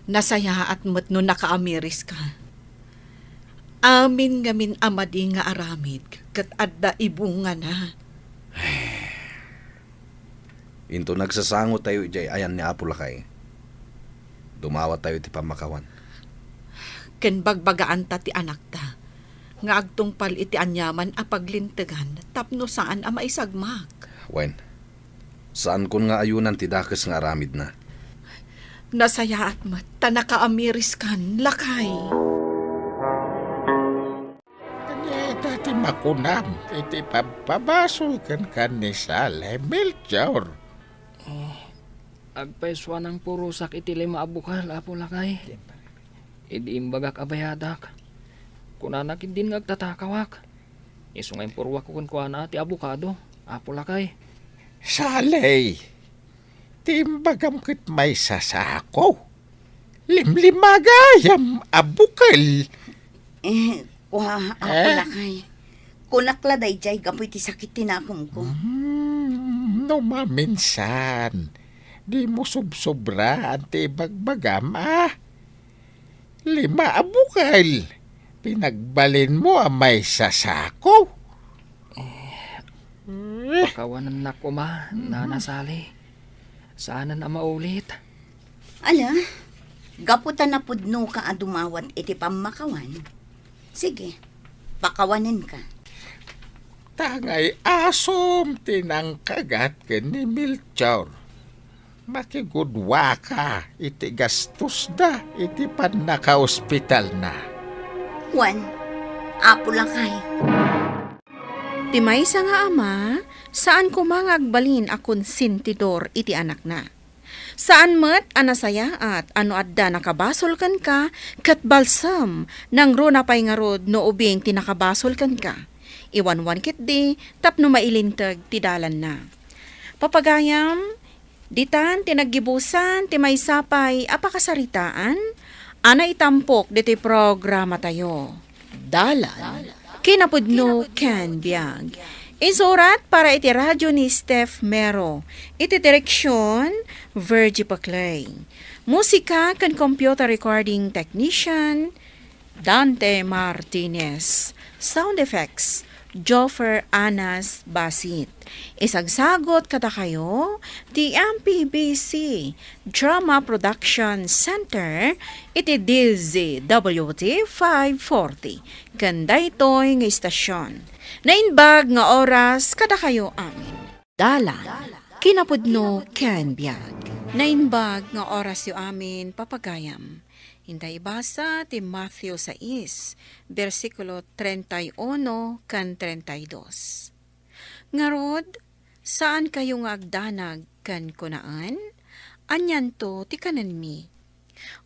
nasayaat met no nakaamiriska. Amin ngamin a madi nga aramid ket adda ibungana. Inton nagsasangotayo idiay ayan ni Apo Lakay, dumawatayo iti pammakawan. Ken bagbagaanta ti anakta nga agtungpal iti aniaman a paglintegan tapno saan a maisagmak. Wen, saankon nga ayunan ti dakes nga aramidna. Nasayaat met ta nakaamiriskan, lakay. Ania ita ti makunam iti pabpabasol kenka ni Sally, Melchor? Eh, agpayso a nangpurosak iti lima a bukel, Apo Lakay. Idi imbagak a bayadak, kunana ketdin nga agtatakawak. Isu nga impurwakko kenkuana ti abokado, Apo Lakay. Sally, ti imbagam ket maysa sako. Limlima gayam a bukel. Eh, kua, Apo Lakay. Kunak la daydiay gapu iti sakit ti nakomko. Hmm, no maminsan, dimo sobsobraan ti ibagbagam, a? Lima a bukel. Pinagbalinmo a maysa sako. Eh, pakawanennak koma, Nana Sally. Saanen a maulit. Ala, Gapu ta napudnoka a dumawat iti pammakawan, sige, pakawanenka. Tangay asom ti nangkagat ken ni Melchor. Makigudwaka iti gastosda iti pannakaospitalna. Wen, apo lakay. Ti maysa nga ama, saan koma nga agbalin a konsentidor iti anakna. Saan met a nasayaat a no adda nakabasol kenka ket balsem, nangruna pay ngarud no ubing ti nakabasol kenka. Iwanwan ketdi tapno mailinteg ti dalanna. Papagayam, ditan ti naggibusan ti maysa pay a pakasaritaan a naitampok ditoy programatayo. Dalan, kinapudno ken biag. Insurat para iti radyo ni Steph Mero. Iti direksyon, Virgie Paclay. Musika ken computer recording technician, Dante Martinez. Sound effects, Joffer Anas Basit. Isagsagot kadakayo ti M P B C Drama Production Center iti D Z W T five forty. Ken daytoy nga istasyon. Naimbag nga oras kadakayo amin. Dalan, kinapudno ken biag. Naimbag nga orasyo amin, papagayam. Intay ibasa ti Matthew sais, bersikulo treinta y uno ken treinta y dos. Ngarud, saankayo nga agdanag ken kunaen, "Anianto ti kanenmi?"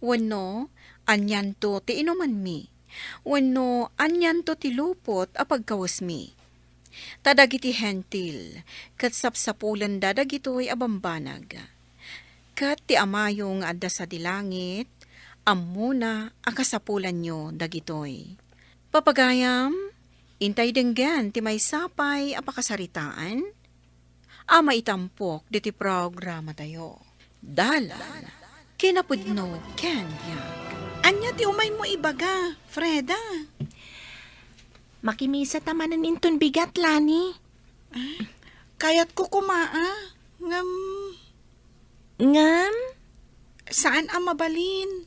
Wenno, "Anianto ti inumenmi?" Wenno, "Anianto ti lupot a pagkawesmi?" Ta dagiti Hentil, ket sapsapulenda dagitoy a bambanag. Ket ti Amayo nga adda sadi langit, ammona a kasapulanyo dagitoy. Papagayam, intay denggen ti maysa pay a pakasaritaan a maitampok diti programatayo. Dalan, kinapudno ken biag. Ania ti umaymo ibaga, Freda? Makimisa ta manen inton bigat, Lani. Ah, kayatko koma a, ngem Ngem? Saan a mabalin.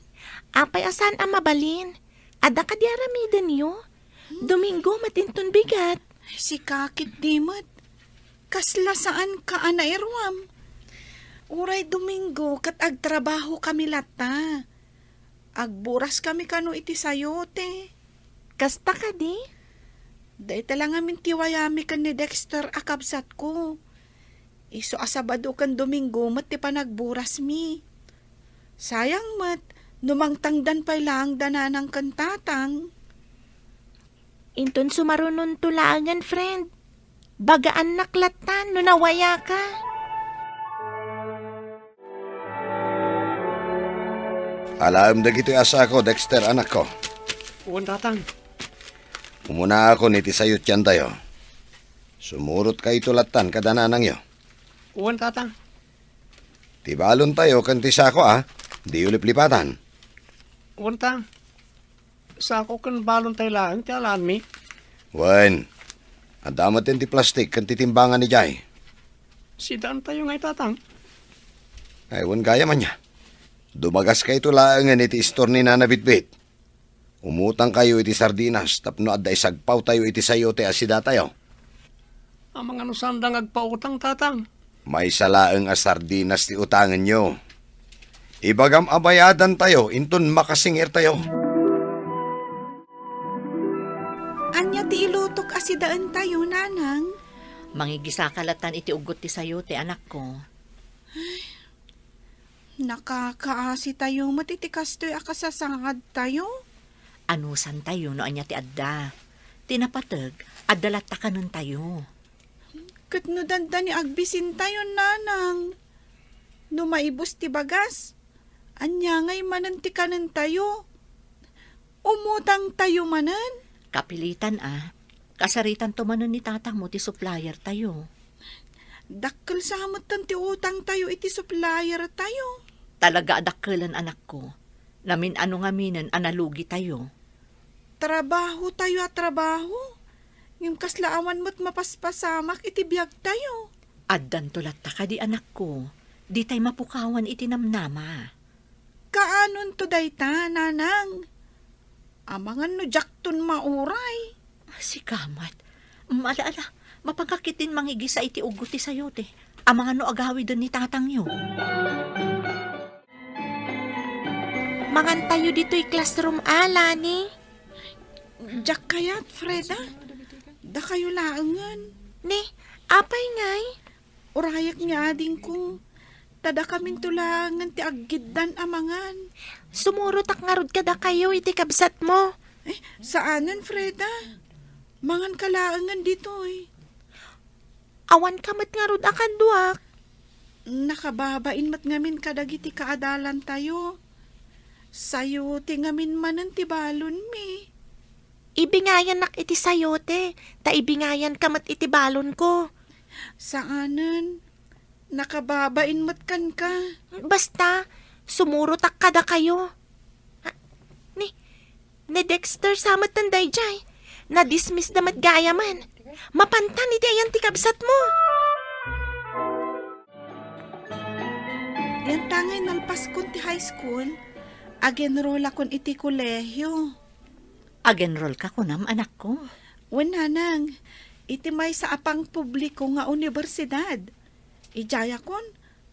Apay a saan a mabalin? Adda kadi aramidenyo? Domingo met inton bigat. Sika ketdi met. Kasla saanka a nairuam. Uray Domingo ket agtrabahokami latta. Agburas kami kano iti sayote. Kasta kadi? Dayta la ngamin ti wayami ken ni Dexter a kabsatko. Isu a Sabado ken Domingo met ti panagburasmi. Sayang met, no mangtangdan pay laeng da nanang ken tatang. Inton sumarunonto laengen, friend. Bagaannak latta no nawayaka. Alaem dagitoy a sako, Dexter, anakko. Wen, tatang. Umunaakon iti sayo ti tiantayo. Sumurotkayto lattan kada nanangyo. Wen, tatang. Ti balontayo ken ti sako, a, diyo liplipatan. Wen, tang. Sako ken balontayo laeng ti alaenmi. Wen, adda met ti plastik ken ti timbangan idiay. Sidaentayo ngay, tatang. Ay, wen gayam ania. Dumagaskayto laengen iti istor ni Nana Bitbit. Umutangkayo iti sardinas tapno adda isagpawtayo iti sayote a sidatayo. Amangan no saanda nga agpautang, tatang. Maysa laeng a sardinas ti utangenyo. Ibagam a bayadantayo inton makasingirtayo. Ania ti ilutok a sidaentayo, nanang? Mangigisaka lattan iti uggot ti sayote, anakko. Nakakaasitayo met iti kastoy a kasasaadtayo. Anusantayo no ania ti adda. Ti napateg, adda latta kanentayo. Ket no dandani agbisintayo, nanang, no maibus ti bagas, ania ngay manen ti kanentayo? Umutangtayo manen? Kapilitan a. Kasaritanto manen ni tatangmo ti suppliertayo. Dakkel sa metten ti utangtayo iti suppliertayo. Talaga a dakkelen, anakko. Namin-ano ngaminen a nalugitayo. Trabahotayo a trabaho, ngem kasla awan met mapaspasamak iti biagtayo. Addanto latta kadi, anakko, ditay mapukawan iti namnama. Kaanonto dayta, nanang? Amangan no diakton mauray. Sika met. Ala, ala, mapanka ketdin mangigisa iti ugot ti sayote. Amangan no agawiden ni tatangyo. Mangantayo ditoy classroom a, Lani. Diak kayat, Freda. Dakayo laengen. Ni, apay ngay? Urayak nga adingko. Ta dakaminto laengen ti aggiddan a mangan. Sumurotak ngarud kadakayo iti kabsatmo. Eh, saanen, Freda. Manganka laengen ditoy. Awanka met ngarud a kaduak. Nakababain met ngamin kadagiti kaadalantayo. Sayote ngamin manen ti balonmi. Ibingayannak iti sayote, ta ibingayanka met iti balonko. Saanen, nakababain met kenka. Basta, sumurotak kadakayo. Ha? Ni, ni Dexter sa met daydiay. Nadismissda met gayamen. Mapantan iti ayan ti kabsatmo. Dianta ngay nalpaskon ti high school, ag-enrollakon iti kolehio. Ag-enrollka kunam, anakko? Wen, nanang, iti maysa a pangpubliko nga universidad. Idiayakon,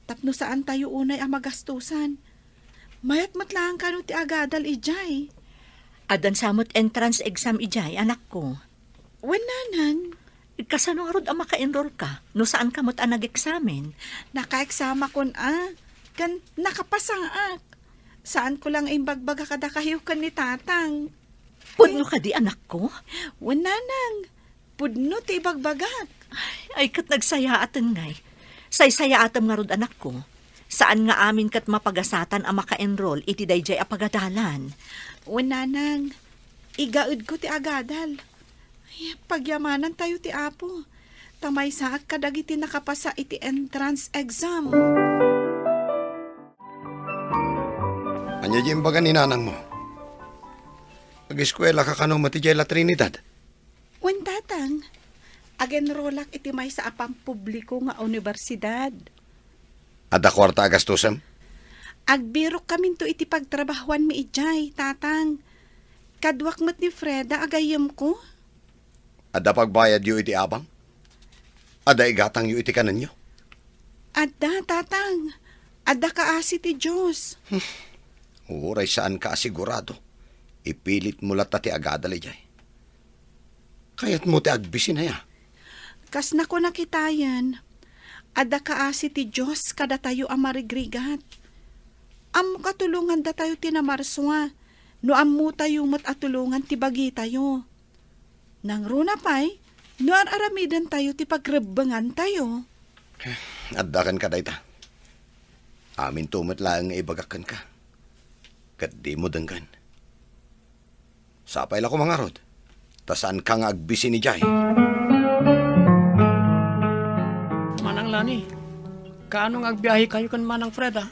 tapno saantayo unay a magastusan. Mayat met laeng kano ti agadal idiay. Addan sa met entrance exam idiay, anakko. Wen, nanang. Kasano ngarud a maka-enrollka no saanka met a nag-eksamen? Naka-eksamakon a, ken nakapasaak. Saanko la nga imbagbaga kadakayo ken ni tatang. Pudno kadi, anakko? Wen, nanang. Pudno ti ibagbagak. Ay, ket nagsayaaten ngay. Saysayaatem ngarud, anakko. Saan nga amin ket mapagasatan a maka-enroll iti daydiay a pagadalan. Wen, nanang, igaedko ti agadal. Ay, pagyamanantayo ti Apo, ta maysaak kadagiti nakapasa iti entrance exam. Ania ti imbaga ni nanangmo? Ageskuelaka kano met idiay La Trinidad? Wen, tatang. Ag-enrollak iti maysa a pampubliko nga universidad. Adda kuarta a gastusem? Agbirokkaminto iti pagtrabahuanmi idiay, tatang. Kaduak met ni Freda a gayyemko. Adda pagbayadyo iti abang? Adda igatangyo iti kanenyo? Adda, tatang. Adda kaasi ti Dios. Uray saanka a sigurado, ipilitmo latta ti agadal idiay. Kayatmo ti agbisin aya? Kas nakuna kitayen, adda kaasi ti Dios kadatayo a marigrigat. Ammok a tulongandatayo ti namarsua, no ammotayo met a tulongan ti bagitayo. Nangruna pay, no ar-aramidentayo ti pagrebbengantayo. Adda kenka dayta. Aminto met laeng nga ibagak kenka. Ket dimo denggen. Sapay la koma ngarud, ta saanka nga agbisin idiay. Manang Lani, kaano nga agbiahekayo ken Manang Freda?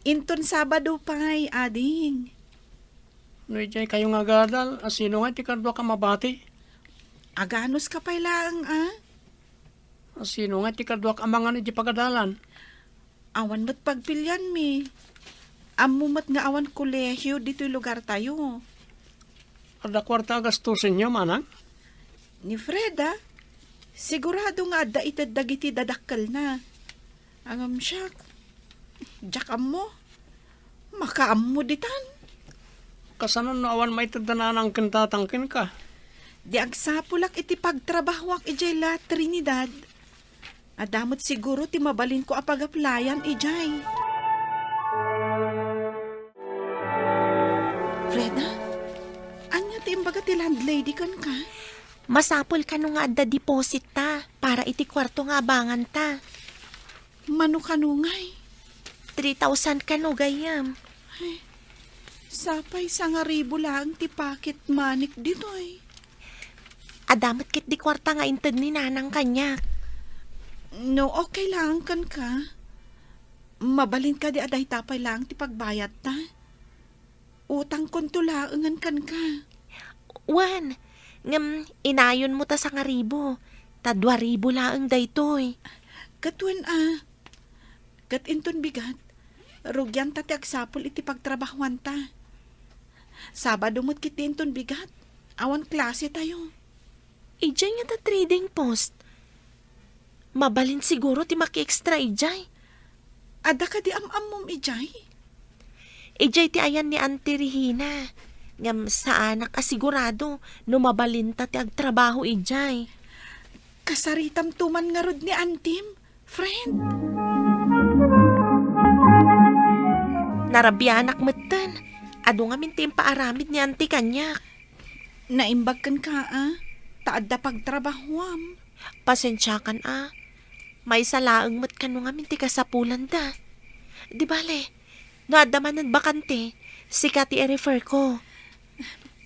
Inton Sabado pay, ading. No idiay kayo nga agadal, a sino nga ti kaduak a mabati? Aganuska pay laeng, a? A sino nga ti kaduak a mangan iti pagadalan? Awan met pagpilianmi. Ammo met nga awan kolehio ditoy lugartayo. Adda kuarta a gastusenyo, manang? Ni Freda, sigurado nga adda ited dagiti dadakkelna. Ngem siak, diak ammo. Makaammo ditan. Kasano no awan maited da nanang ken tatang kenka? Di agsapulak iti pagtrabahuak idiay La Trinidad. Adda met siguro ti mabalinko a pag-applyan idiay. Freda, ania ti imbaga ti landlady kenka? Masapul kano nga adda depositta para iti kuarto nga abanganta. Mano kano ngay? Three thousand kano gayyem. Ay, sapay sangaribu laeng ti pocket money ditoy. Adda met ketdi kuarta nga inted ni nanang kaniak. No okay laeng kenka, mabalin kadi a dayta pay laeng ti pagbayadta? Utangkonto laengen kenka. Wen, ngem inayonmo ta sangaribu, ta dua ribu laeng daytoy. Ket wen a, ket inton bigat, Rugianta ti agsapul iti pagtrabahuanta. Sabado met ketdi inton bigat. Awan klasetayo. Idiay ngata Trading Post. Mabalin siguro ti maki-extra idiay. Adda kadi am-ammom idiay? Idiay ti ayan ni Auntie Regina. Ngem saanak a sigurado no mabalinta ti agtrabaho idiay. Kasaritamto man ngarud ni Antim, friend. Narabianak metten. Adu ngamin ti impaaramid ni Auntie kaniak. Naimbag kenka, a, ta adda pagtrabahuam. Pasensiakan, a. Maysa laeng met kano ngamin ti kasapulanda. Di bale, no adda manen bakante, sika ti i-refer ko.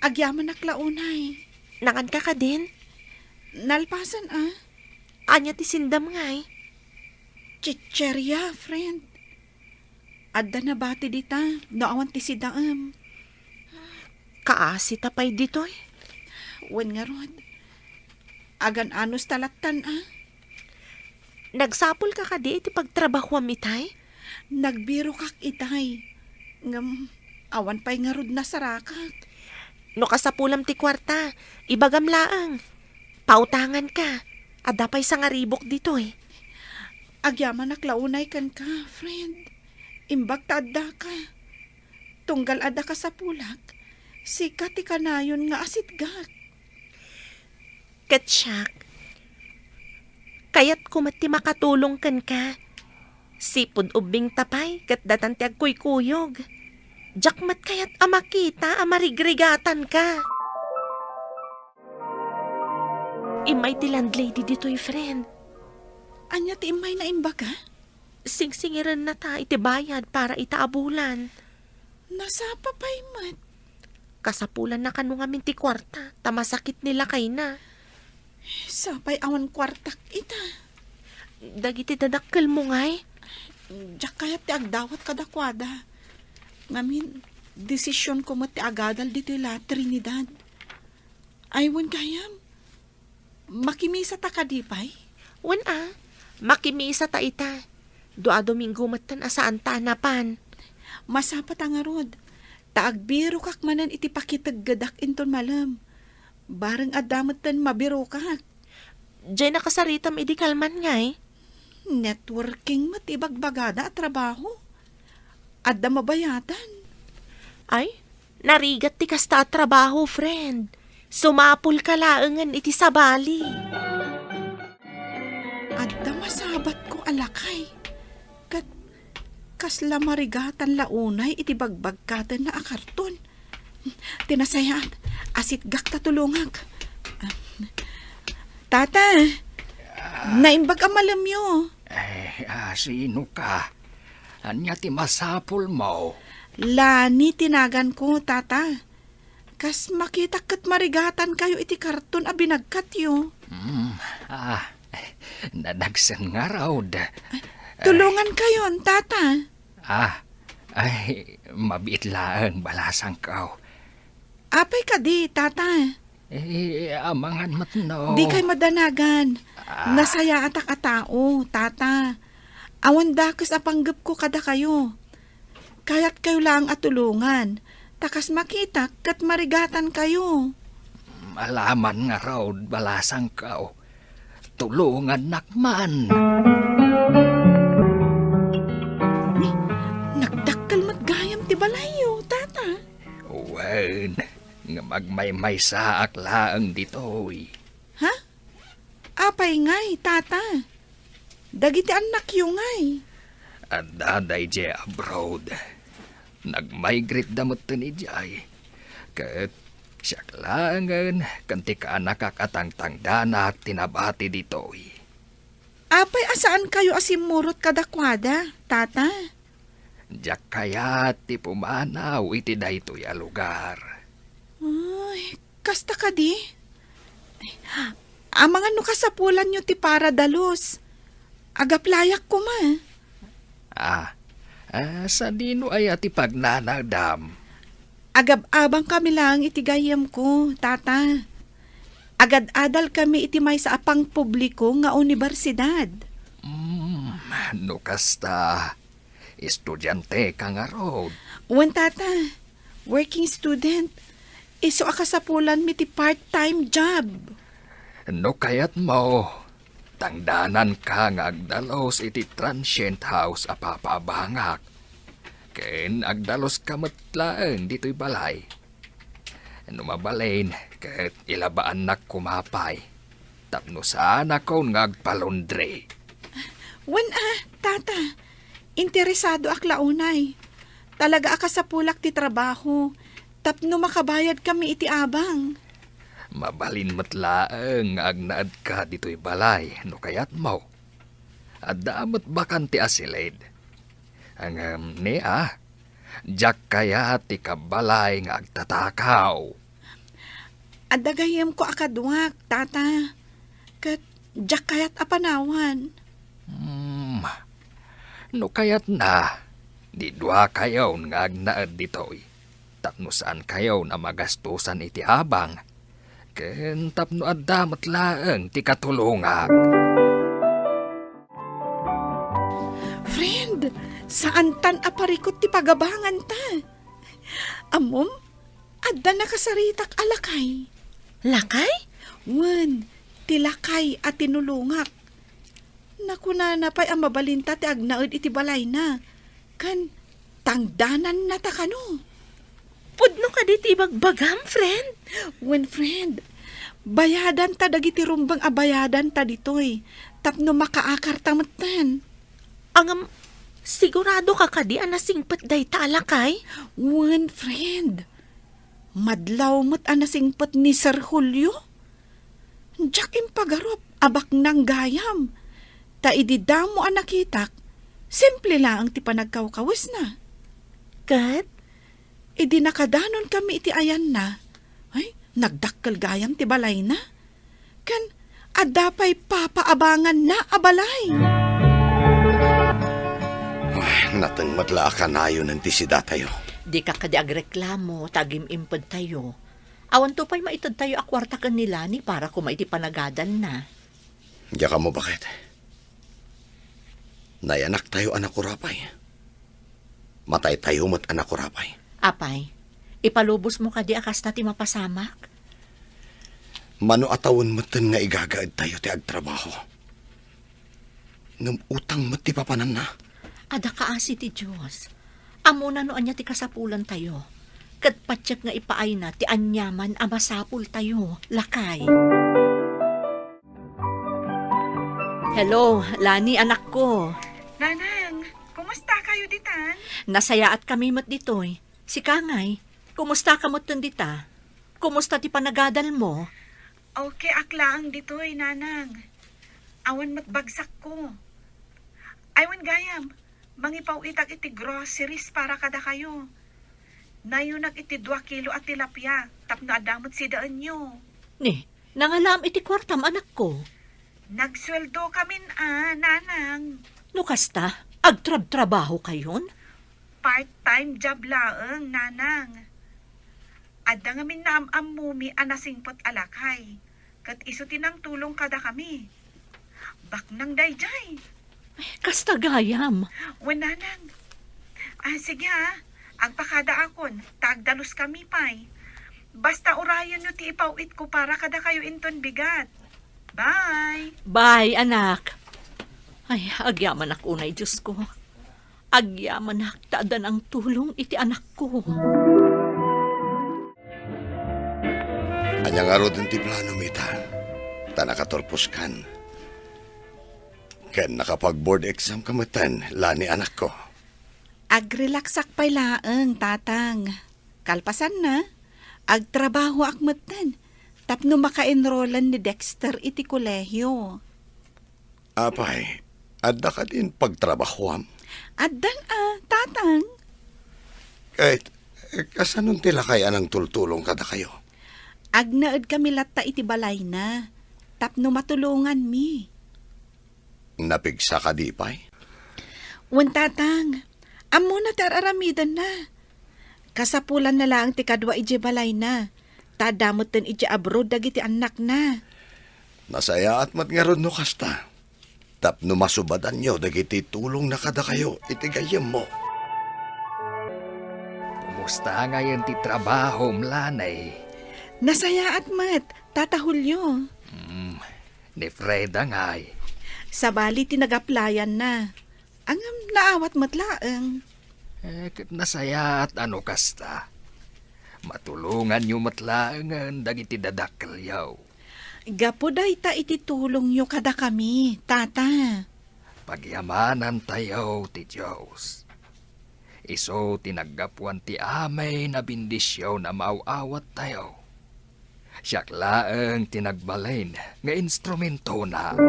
Agyamanak la unay. Nanganka kadin? Nalpasan, a. Ania ti sindam ngay? Chicheria, friend. Adda nabati dita, no awan ti sidaem. Kaasita pay ditoy? Wen ngarud. Agan-anos ta lattan, a? Nagsapulka kadi iti pagtrabahuam itay? Nagbirokak itay. Ngem, awan pay ngarud nasarakak. No kasapulam ti kuarta, ibagam laeng. Pautanganka. Adda pay sangaribok ditoy. Agyamanak la unay kenka, friend. Imbag ta addaka. Tunggal adda kasapulak, sika ti kanayon nga asitgak. Ket siak, kayatko met ti makatulong kenka. Sipud ubbingta pay ket datan ti agkuykuyog. Diak met kayat a makita a marigrigatanka. Immay ti landlady ditoy, friend. Ania ti immayna imbaga? Singsingirennata iti bayad para ita a bulan. Nasapa pay met. Kasapulanna kano ngamin ti kuarta, ta masakit ni lakayna. Sapay awan kuartak ita. Dagiti dadakkelmo ngay? Diak kayat ti agdawat kadakuada. Ngamin, desisionko met ti agadal ditoy la Trinidad. Ay, wen gayam. Makimisata kadi pay? Wen a, makimisata ita. Dua a Domingo metten a saanta a napan. Masapata ngarud, ta agbirokak manen iti pakiteggedak inton malem. Bareng adda metten mabirokak. Diay nakasaritam idi kalman ngay? Networking met ti ibagbagada a trabaho. Adda mabayatan. Ay, narigat ti kasta a trabaho, friend. Sumapulka laengen iti sabali. Adda masabatko a lakay. Ket kasla marigatan la unay iti bagbagkatenna a karton. Ti nasayaat, asitgak ta tulongak. Tata, naimbag a malemyo. Eh, ah, sino ka? Ania ti masapulmo? Lani ti naganko, Tata. Kas makitak ket marigatankayo iti karton a binagkatyo. Hmm, ah, nadagsen ngarud. Tulongankayon, Tata. Ah, ay, mabiit laeng, balasangko. Apay kadi, Tata? Eh, amangan met no. Dikay madanagan. Ah. Nasayaatak a tao, Tata. Awan dakes a panggepko kadakayo. Kayatkayo laeng a tulongan, ta kas makitak ket marigatankayo. Alaman ngarud, balasangko. Tulongannak man. Ni, nagdakkel met gayam ti balayyo, Tata. Wen, ngem agmaymaysaak laeng ditoy. Ha? Apay ngay, Tata? Dagiti annakyo ngay? Adda daydiay abroad. Nagmigrate da metten idiay. Ket siak laengen ken ti kaanakak a tangtangdanak ti nabati ditoy. Apay a saankayo a simmurot kadakuada, Tata? Diak kayat ti pumanaw iti daytoy a lugar. Ay, kasta kadi? Amangan no kasapulanyo ti para dalus. Agaplayak koma. Ah, ah, sadino aya ti pagnanadam? Agab-abangkami laeng iti gayyemko, Tata. Agad-adalkami iti maysa a pangpubliko nga unibersidad. Mm, no kasta, Estudianteka ngarud. Wen, Tata. Working student. Isu a kasapulanmi ti part-time job. No kayatmo, tangdananka nga agdalus iti transient house a papaabangak. Ken agdaluska met laeng ditoy balay. No mabalin, ket ilabaannak koma pay tapno saanakon nga agpalaundry. Wen a, Tata. Interesadoak la unay. Talaga a kasapulak ti trabaho tapno makabayadkami iti abang. Mabalin met laeng nga agnaedka ditoy balay no kayatmo. Adda met bakante a silid. Ngem ni a, diak kayat ti kabbalay nga agtatakaw. Adda gayyemko a kaduak, Tata. Ket diak kayat a panawan. Hmm. No kayatna, di duakayon nga agnaed ditoy, tapno saankayon a magastusan iti abang, ken tapno adda met laeng ti katulongak. Friend, saantan a parikut ti pagabanganta. Ammom, adda nakasaritak a lakay. Lakay? Wen, ti lakay a tinulongak. Nakunana pay a mabalinta ti agnaed iti balayna. Ken tangdanannata kano. Pudno kadi ti ibagbagam, friend? Wen, friend, bayadanta dagiti rumbeng a bayadanta ditoy tapno makaakarta metten. Ngem, sigurado ka kadi a nasingpet dayta a lakay? Wen, friend. Madlaw met a nasingpet ni Sir Julio. Diak impagarup a baknang gayam. Ta idi damo a nakitak, simple laeng ti panagkawkawesna. Ket? Idi nakadanon kami iti ayanna, ay, nagdakkel gayam ti balayna. Ken adda pay papaabanganna a balay. Ah, nateng met la a kanayonen ti sidatayo. Dika kadi agreklamo ta agim-impedtayo. Awanto pay maitedtayo a kuarta ken ni Lani para koma iti panagadalna. Diak ammo baket. Nayanaktayo a nakurapay. Mataytayo met a nakurapay. Apay, ipalubosmo kadi a kasta ti mapasamak? Mano a tawen metten nga igagaedtayo ti agtrabaho. Ngem utang met ti papananna. Adda kaasi ti Dios. Ammona no ania ti kasapulantayo. Ket patiek nga ipaayna ti aniaman a masapultayo, lakay. Hello, Lani, anakko. Nanang, kumusta kayo ditan? Nasayaat kami met ditoy. Sika ngay, kumusta ka metten dita? Kumusta ti panagadalmo? Okay ak laeng ditoy, Nanang. Awan met bagsakko. Ay, wen gayam, mangipaw-itak iti groceries para kadakayo. Nayonak iti dua kilo a tilapia tapno adda met sidaenyo. Ni, nangalaam iti kuartam, anakko. Nagsueldo kamin a, Nanang. No kasta, agtrabtrabaho kayon? Part-time job laeng, Nanang. Adda ngamin naam-ammomi a nasingpet a lakay, ket isu ti nangtulong kadakami. Baknang daydiay. Ay, kasta gayam. Wen, Nanang. Ah, sige, ah. Agpakadaakon, ta agdaluskami pay. Basta urayenyo ti ipaw-itko para kadakayo inton bigat. Bye. Bye, anak. Ay, agyamanak unay, Diosko. Agyamanak ta adda nangtulong iti anakko. Ania ngaruden ti planom ita? Ta nakaturposkan. Ken nakapag-board exam ka metten, Lani, anakko. Agrelaxak pay laeng, Tatang. Kalpasanna, agtrabahoak metten tapno maka-enrollan ni Dexter iti kolehio. Apay, adda kadin pagtrabahoam? Addan a, Tatang. Ket, kasanon ti lakay a nangtultulong kadakayo? Agnaedkami latta iti balayna tapno matulonganmi. Napigsa kadi pay? Wen, Tatang. Ammona ti ar-aramidenna. Kasapulanna laeng ti kadua idiay balayna, ta adda metten idiay abroad dagiti annakna. Nasayaat met ngarud no kasta. tapno masubadanyo dagiti tulongna kadakayo iti gayyemmo. Kumusta ngayen ti trabahom, Lani? Nasayaat met, Tata Julio. Hmm, ni Freda ngay? Sabali ti nag-applyan-na. Ngem naawat met laeng. Eh, ket nasayaat a no kasta. Matulonganyo met laengen dagiti dadakkelyo. Gapu dayta iti tulongyo kadakami, Tata. Pagyamanantayo ti Dios. Isu ti naggapuan ti amin a bendision a maaw-awattayo. Siak laeng ti nagbalin nga instrumentona.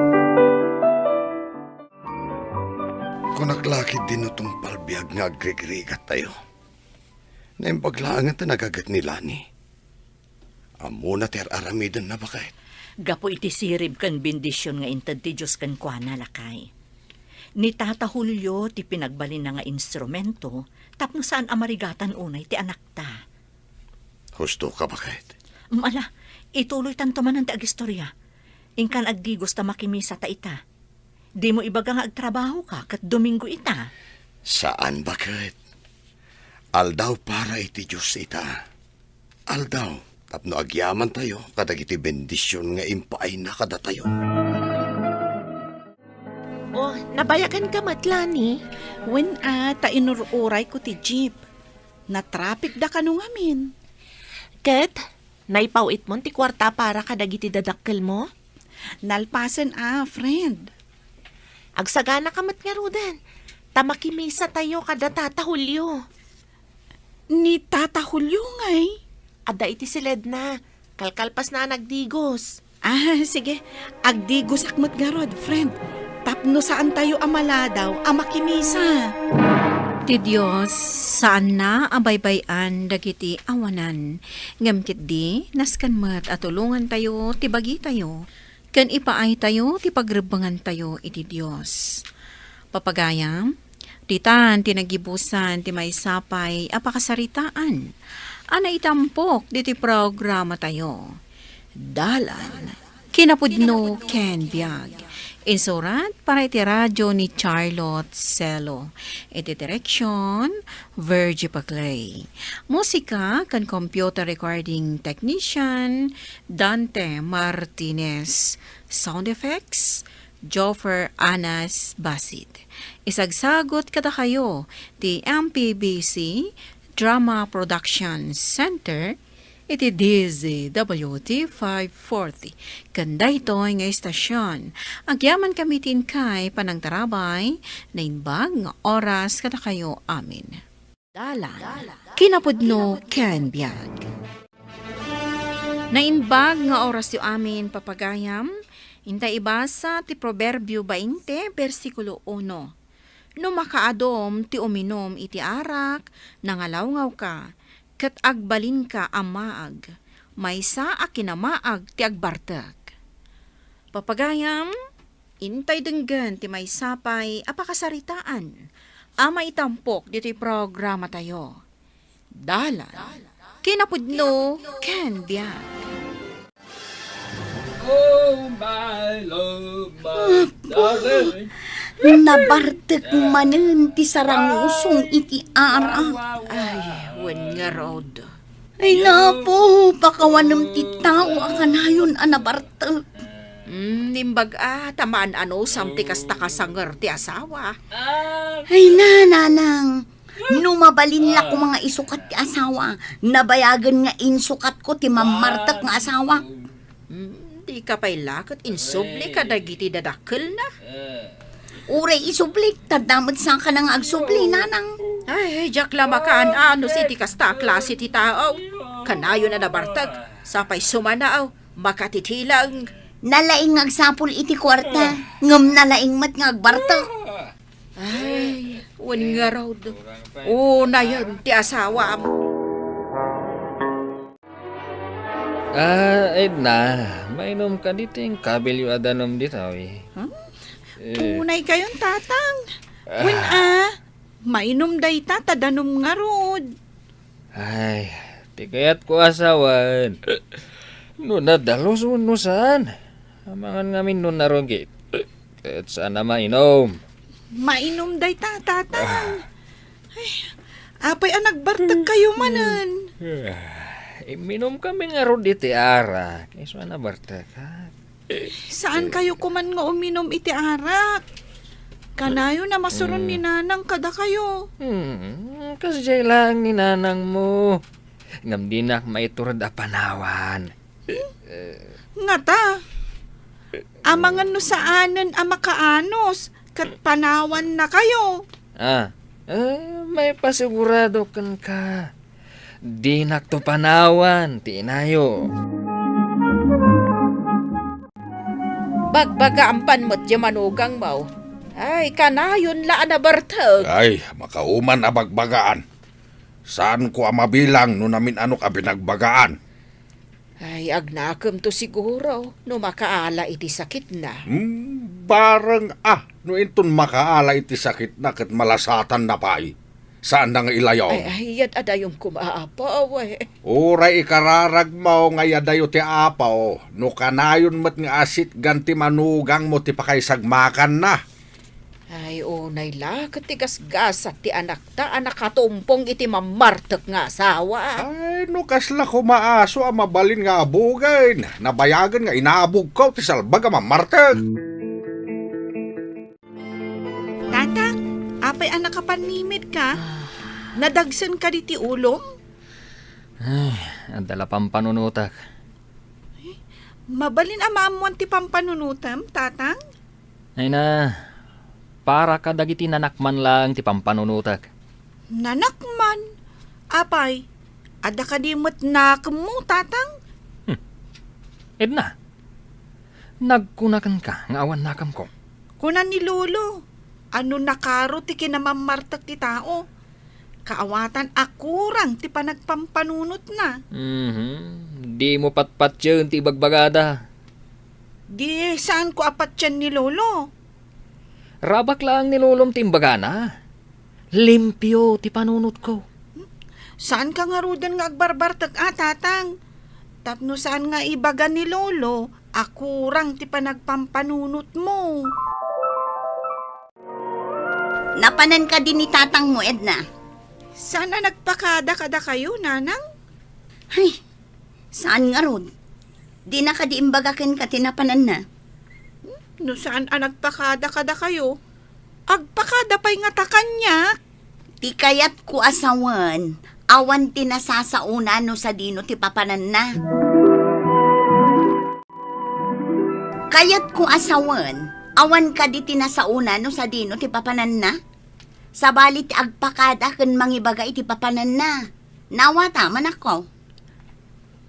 Kunak la ketdi no tungpal biag nga agrigrigattayo. Naimbag laeng ta nagaget ni Lani. Ammona ti ar-aramidenna, baket. Gapu iti sirib ken bendision nga inted ti Dios kenkuana, lakay. Ni Tata Julio ti pinagbalinna nga instrumento tapno saan a marigatan unay ti anakta. Husto ka, baket. Mala, ituloytanto manen ti agistorya. Inkan agdigos ta makimisa ta ita. Dimo ibaga nga agtrabaho ka ket Domingo ita. Saan, baket. Aldaw para iti Dios ita. Aldaw tapno agyamantayo kadagiti bendision nga impaayna kadatayo. Oh, nabayagan ka met, Lani? Wen a, ta inur-urayko ti jeep. Natrapikda kano ngamin. Ket, naipaw-itmon ti kuarta para kadagiti dadakkelmo? Nalpasen a, friend. Agsagana ka met ngaruden, ta makimisatayo kada Tata Julio. Ni Tata Julio ngay? Adda iti siledna. Kalkalpasna a nagdigos. Ah, sige. Agdigosak met ngarud, friend. Tapno saantayo a maladaw a makimisa. Ti Dios, saanna a baybay-an dagiti awanan. Ngem ketdi, nasken met a tulongantayo ti bagitayo. Ken ipaaytayo ti pagrebbengantayo iti Dios. Papagayam, ditan ti naggibusan ti maysa pay a pakasaritaan a naitampok ditoy programatayo. Dalan, kinapudno ken biag. Insurat para iti radio ni Charlotte Celo. Iti direksyon, Virgie Paclay. Musika ken computer recording technician, Dante Martinez. Sound effects, Joffer Anas Basit. Isagsagut kadakayo ti M P B C Drama Production Center iti D Z W T five forty. Ken daytoy nga istasion, agyamankami ti inkay panangtarabay, naimbag nga oras kadakayo amin. Dalan, kinapudno ken biag. Naimbag nga orasyo amin, papagayam, intay ibasa ti Proverbio bainte, bersikulo uno. No makaadum ti uminum iti arak, nangalawngaw ka, ket agbalin ka a maag, maysa a kinamaag ti agbartek. Papagayam, intay denggen ti maysa pay a pakasaritaan a maitampok ditoy programatayo. Dalan, kinapudno, ken biag. Oh, my love, my darling. Nabartek manen ti sarangusong iti arak. Ay, wen ngarud. Ay, napo, pakawanem ti tao a kanayon a nabartek. Mm, naimbag a, ta maan-anusam ti kasta kasanger ti asawa. Ay na, nanang. No mabalin la koma nga isukat ti asawa, nabayagen nga insukatko ti mammartek nga asawa. Mm, dika pay la ket insubli kadagiti dadakkelna. Uray isublik, ta adda met sakana nga agsubli, nanang. Ay, diak la makaan-anus iti kasta a klase ti tao. Kanayon a nabartek, sapay sumanaw, makatitilang. Nalaing nga agsapul iti kuarta, ngem nalaing met nga agbartek. Ay, wen ngarud. Unayen ti asawam. Ah, Edna, mainom kadi ti inkabilyo a danum ditoy? Hmm? Eh. Unay kayon, Tatang. Ah. Wen a, mainom dayta ta danum ngarud. Ay, ti kayatko a sawen, no nadalus wenno saan. Amangan ngamin no narugit. Ket saan a mainom. Mainom dayta, Tatang. Ah. Ay, apay a nagbartek kayo manen? Ah, imminum kami ngarud iti arak. Isu a nabartek, ha? Saan kayo kuman nga uminum iti arak? Kanayon a masuron ni Nanang kadakayo. Hmm, kasdiay laeng ni Nanang mo. Ngem dinak maiturod a panawan. Ngata, amangan no saanen a makaanus, ket panawan na kayo. Ah, eh, maipasigurado kenka. Dinakto panawan ti inayo. Bagbagaam pan met ti manugangmo. Ay, kanayon la a nabartek. Ay, makauman a bagbagaan. Saanko a mabilang no namin-anok a binagbagaan. Ay, agnakemto siguro no makaala iti sakitna. Hmm, bareng a, no inton makaala iti sakitna ket malasatanna pay. Saanna nga ilayaw? Ay, ay, yat adayom koma, Apo, awe. Uray ikararagmo nga iyadayo ti Apo, no kanayon met nga asitgan ti manugangmo ti pakaisagmakanna. Ay, unay la, ket ti gasgasat ti anakta a nakatumpong iti mammartek nga asawa. Ay, no kasla koma aso a mabalin nga abugen, nabayagen nga inabugko ti salbag a mammartek. Tatang, apay a nakapanimidka? Ah. Nadagsen kadi ti ulom? Ay, adda la pampanunotek. Mabalin a maammuan ti pampanunotem, Tatang? Ay na, para kadagiti nanakman laeng ti pampanunotek. Nanakman? Apay, adda kadi met nakemmo, Tatang? Hmm. Edna, nagkuna kenka nga awan nakemko. Kuna ni Lolo, a no nakaro ti kinamammartek ti tao, kaawatan a kurang ti panagpampanunotna. Mhm. Dimo patpatien ti ibagbagada. Di saanko a patien ni Lolo. Rabak laeng ni Lolom ti imbagana. Limpio ti panunotko. Saanka ngaruden nga agbarbartek a, Tatang? Tapno saan nga ibaga ni Lolo a kurang ti panagpampanunotmo. Napanan kadi ni tatangmo, Edna? Saan a nagpakada kadakayo, Nanang? Ay, saan ngarud. Dina kadi imbaga kenka ti napananna? No saan a nagpakada kadakayo, agpakada pay ngata kaniak. Ti kayatko a sawen, awan ti nasasaona no sadino ti papananna. Kayatko a sawen, awan kadi ti nasaona no sadino ti papananna? Sabali ti agpakada ken mangibaga iti papananna. Nawata, manakko.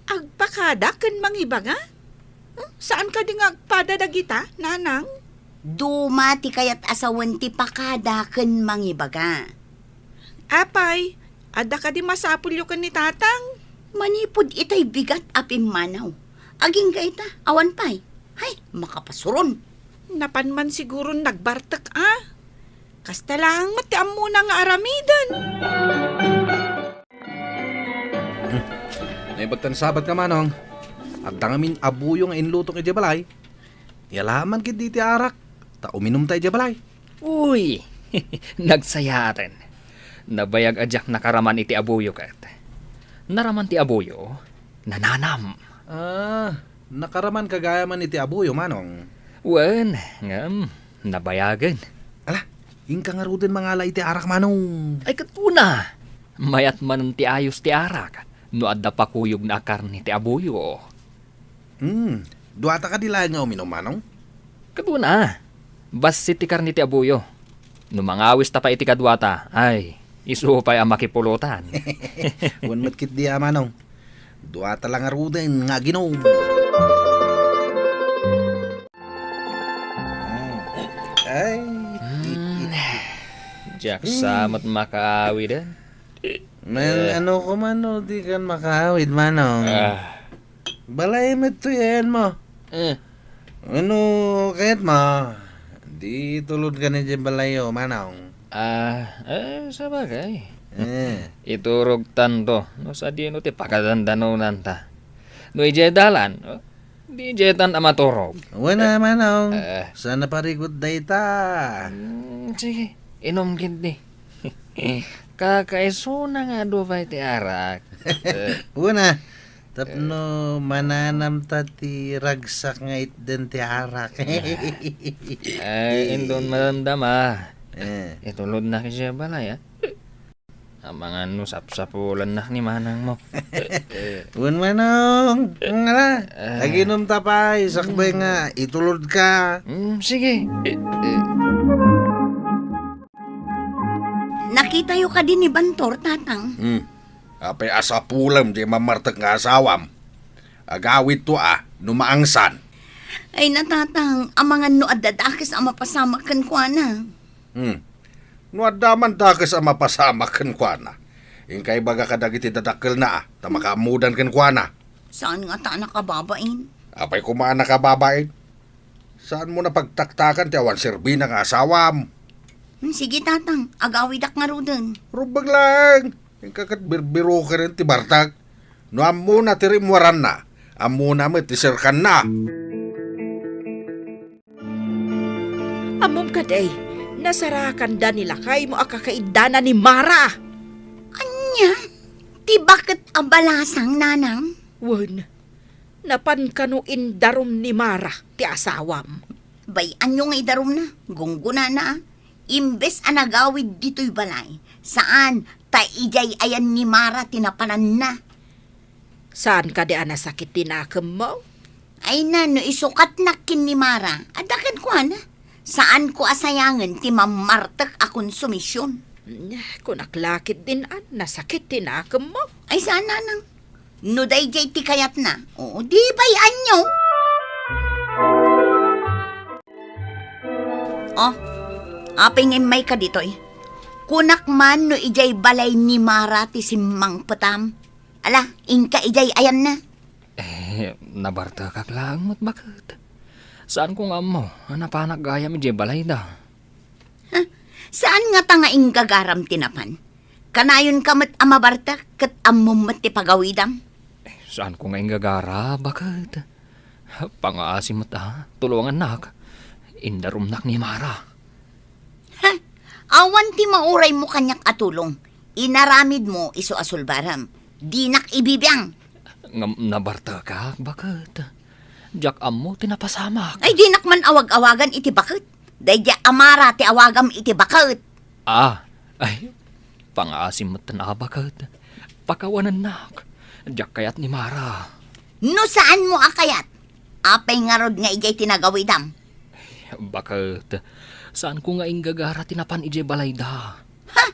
Agpakada ken mangibaga? Huh? Saan kadi nga agpada dagita, Nanang? Duma ti kayat a sawen ti pakada ken mangibaga. Apay, adda kadi masapulyo ken ni Tatang? Manipud itay bigat a pimmanaw. Agingga ita, awan pay. Hay, makapasuron. Napan man siguron nagbartek a. Kasta laeng met ti ammona nga aramiden. Hmm. Naibagtan sabat ka, Manong. Adda ngamin abuyo nga inlutok idiay balay. Yalaman ketdi ti arak, ta uminumta idiay balay. Uy! Nagsayaten. Nabayag a diak nakaraman iti abuyo ket. Naraman ti abuyo, nananam. Ah, nakaraman ka gayam iti abuyo, Manong? Wen, ngem, nabayagen. Ala, inka ngaruden mangala iti arak, Manong. Ay, ket una, mayat manen ti ayos ti arak no adda pakuyogna a karne ti abuyo. Hmm, duata kadi laeng nga uminum, Manong? Ket una, bassit ti karne ti abuyo. No mangawista pay iti kaduata, ay, isu pay a makipulotan. Wen met ketdi a, Manong. Duata la ngaruden nga aginum. Ay. Hmm. Diak sa met makaawiden. Men, eh, ano ko man, no, di kan makaawid, Manong? Ah. Balay met to yan mo. Eh. Ano kayat mo? Di tulod ka na dyan balayo, Manong. Ah, eh, sabagay. Eh. Iturog tanto. No, sadino ti pakadandanunan ta. No, ijay dalan, oh, Di daytan a maturog. Wen a, Manong. Eh. Saan a parikut dayta? Mm, sige, inum ketdi. Kakaisuna nga adu pay ti arak. Eh. Wen a, tapno mananamta ti ragsak nga itden ti arak. Ay, inton madamdama. Eh. Itulodnak idiay balay, a. Amangan no sapsapulannak ni manangmo. Wen, Manong. Ngala, ah, aginumta pay, sakbay nga itulodka. Mm, sige. Eh, eh. Nakitayo kadi ni Bantor, Tatang? Hmm. Apay a sapulem ti mamartek nga asawam? Agawidto a, no maangsan. Ay na, Tatang, amangan no adda dakes a mapasamak kenkuana. Hmm. No adda man dakes a mapasamak kenkuana, inka ibaga kadagiti dadakkelna a ta makaammodan kenkuana. Saan ngata a nakababain? Apay koma a nakababain? Saanmo a pagtaktakan ti awan serbina nga asawam? Hmm, sige, Tatang. Agawidak ngaruden. Rumbeng laeng. Inka ket birbiroken ti bartak. No ammona ti rimmuaranna, ammona met ti serkanna. Ammom kadi, nasarakanda ni lakaymo a kakaiddana ni Mara. Ania? Ti baket a balasang, nanang? Wen, napan kano indarum ni Mara ti asawam. Bay-anyo nga idarumna, gunggonana, a. Imbes a nagawid ditoy balay, saan, ta idiay ayan ni Mara ti napananna. Saan kadi a nasakit ti nakemmo? Ay na, no isukatnak ken ni Mara, adda kenkuana. Saanko a sayangen ti mammartek a konsumision. Kunak la ketdin a nasakit ti nakemmo. Ay saan, nanang. No daydiay ti kayatna, o, di bay-anyo. O, apay nga immayka ditoy? Kunak man no idiay balay ni Mara ti simmangpetam. Ala, inka idiay ayanna. Eh, nabartekak laeng met baket. Saanko nga ammo a napanak gayam idiay balayda. Ha? Saan ngata nga inggagaram ti napan? Kanayonka met a mabartek ket ammom met ti pagawidam? Eh, saanko nga inggagara, baket. Pangaasim met a tulongannak. Indarumnak ni Mara. Ha? Awan ti mauraymo kaniak a tulong. Inaramidmo isu a sulbarem. Dinak ibibiang. Ngem nabartekak, baket. Diak ammo ti napasamak. Ay, dinak man awag-awagan iti baket. Daydiay a Mara ti awagam iti baket. Ah, ay, pangaasim met a baket. Pakawanennak. Diak kayat ni Mara. No saanmo a kayat, apay ngarud nga idiay ti nagawidam? Baket, saanko nga inggagara ti napan idiay balayda. Ha?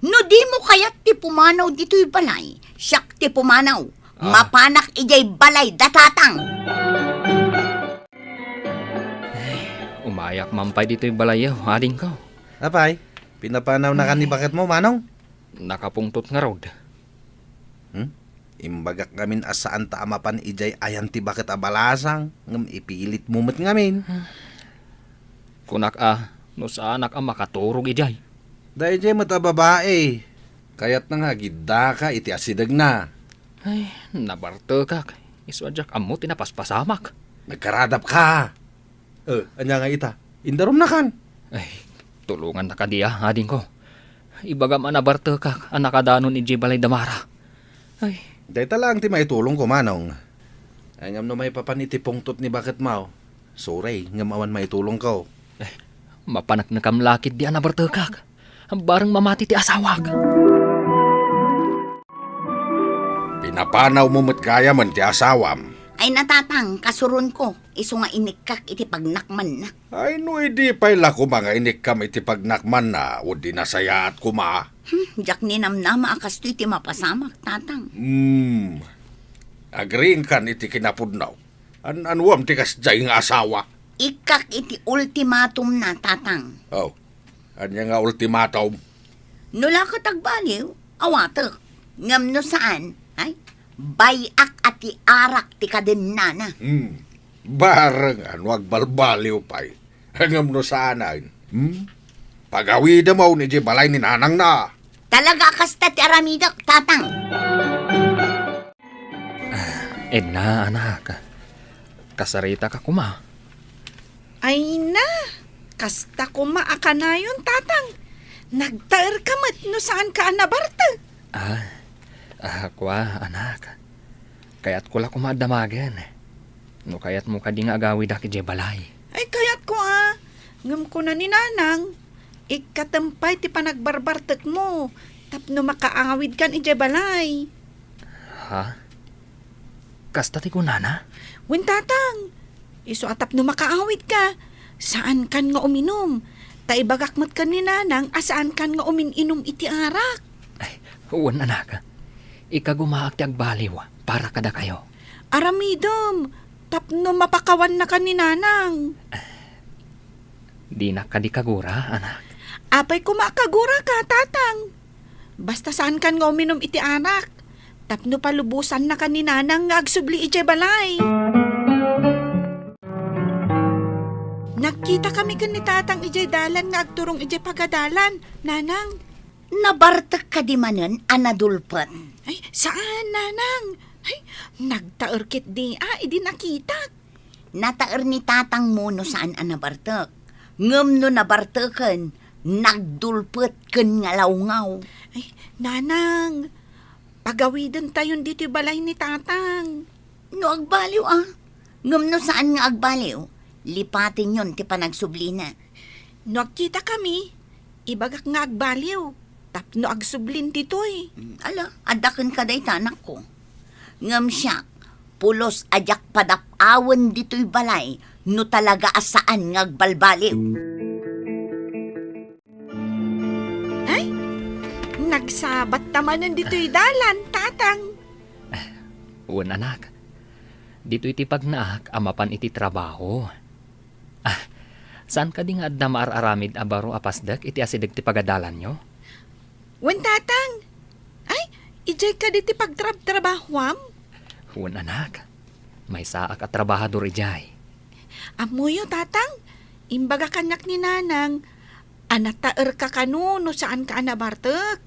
No dimo kayat ti pumanaw ditoy balay, siak ti pumanaw. Ah. Mapanak idiay balayda, Tatang. Ay, umayak man pay ditoy balayyo, adingko. Apay, pinapanawnaka ni baketmo, Manong? Nakapungtot ngarud. Hmm? Imbagak ngamin a saanta a mapan idiay ayan ti baket a balasang, ngem ipilitmo met ngamin. Kunak a, no saanak a makaturog idiay. Daydiay met a babai, kayatna nga agiddaka iti asidegna. Ay, nabartekak. Isu a diak ammo ti napaspasamak. Nagkaradapka. Eh, ania nga ita? Indarumnakan? Ay, tulongannak kadi a, adingko. Ibagam a nabartekak a nakadanon idiay balay da Mara. Ay. Dayta laeng ti maitulongko, Manong. Ay, ngem no maipapan iti pungtot ni baketmo, sorry, ngem awan maitulongko. Eh, mapaneknekam la ketdi a nabartekak. Bareng mamati ti asawak. Pinapanawmo met gayamen ti asawam. Ay, natatang, kasuronko, isu nga inikkak iti pagnakmanna. Ay, no idi pay la koma nga inikkam iti pagnakmanna, o di nasayaat koma. Hmm, diak ninamnama a kastoy ti mapasamak, tatang. Hmm. Agriingkan iti kinapudno. An-anuam ti kasdiay nga asawa? Ikkak iti ultimatumna, tatang. Oh, ania nga ultimatum? No la ket agbaliw, awatek. Ngem no saan, ay, bay-ak a ti arak ti kadennana. Hmm. Bareng a no agbalbaliw pay. Ngem no saanen, hmm? Pagawidem idiay balay ni nanangna. Talaga a kasta ti aramidek, tatang. Ah, Edna, anak. Kasaritaka koma. Ay na, kasta koma a kanayon, Tatang. Nagtaerka met no saanka a nabartek. Ah, ah, kua, anak. Kayatko la koma a damagen. No kayatmo kadi nga agawidak idiay balay. Ay, kayatko a. Ngem kuna ni Nanang, ikkatem pay ti panagbarbartekmo tapno makaawidkan idiay balay. Ha? Kasta ti kunana? Wen, Tatang. Isu a tapno makaawidka, saankan nga uminum. Ta ibagak met ken ni Nanang a saankan nga umin-inum iti arak. Ay, wen, anak. Ikagumaak ti agbaliw para kadakayo. Aramidem, tapno mapakawannakan ni Nanang. Dinak kadi kagura, anak? Apay koma a kaguraka, Tatang? Basta saankan nga uminum iti arak, tapno palubosannakan ni Nanang nga agsubli idiay balay. Nagkitakami ken ni Tatang idiay dalan nga agturong idiay pagadalan, Nanang. Nabartek kadi manen a nadulpet? Ay, saan, Nanang. Ay, nagtaer ketdi a idi nakitak. Nataer ni Tatangmo no saan a nabartek. Ngem no nabarteken, nagdulpet ken ngalawngaw. Ay, Nanang, pagawidentayon ditoy balay ni Tatang. No agbaliw a, ngem no saan nga agbaliw, lipatenyon ti panagsublina. No agkitakami, ibagak nga agbaliw, tapno agsublin ditoy. Mm, ala, adda kenka dayta, anakko. Ngem siak, pulos a diak padap-awen ditoy balay no talaga a saan nga agbalbaliw. Ay, nagsabatta manen ditoy dalan, Tatang. Wen, anak. Ditoy ti pagnaak a mapan iti trabaho. Ah, saan kadi nga adda maar-aramid a baro a pasdek iti asideg ti pagadalanyo? Wen, Tatang. Ay, idiay kadi ti pagtrabtrabahoam? Wen, anak. Maysaak a trabahador idiay. Ammoyo, Tatang, imbaga kaniak ni Nanang a nataerka kano no saanka a nabartek.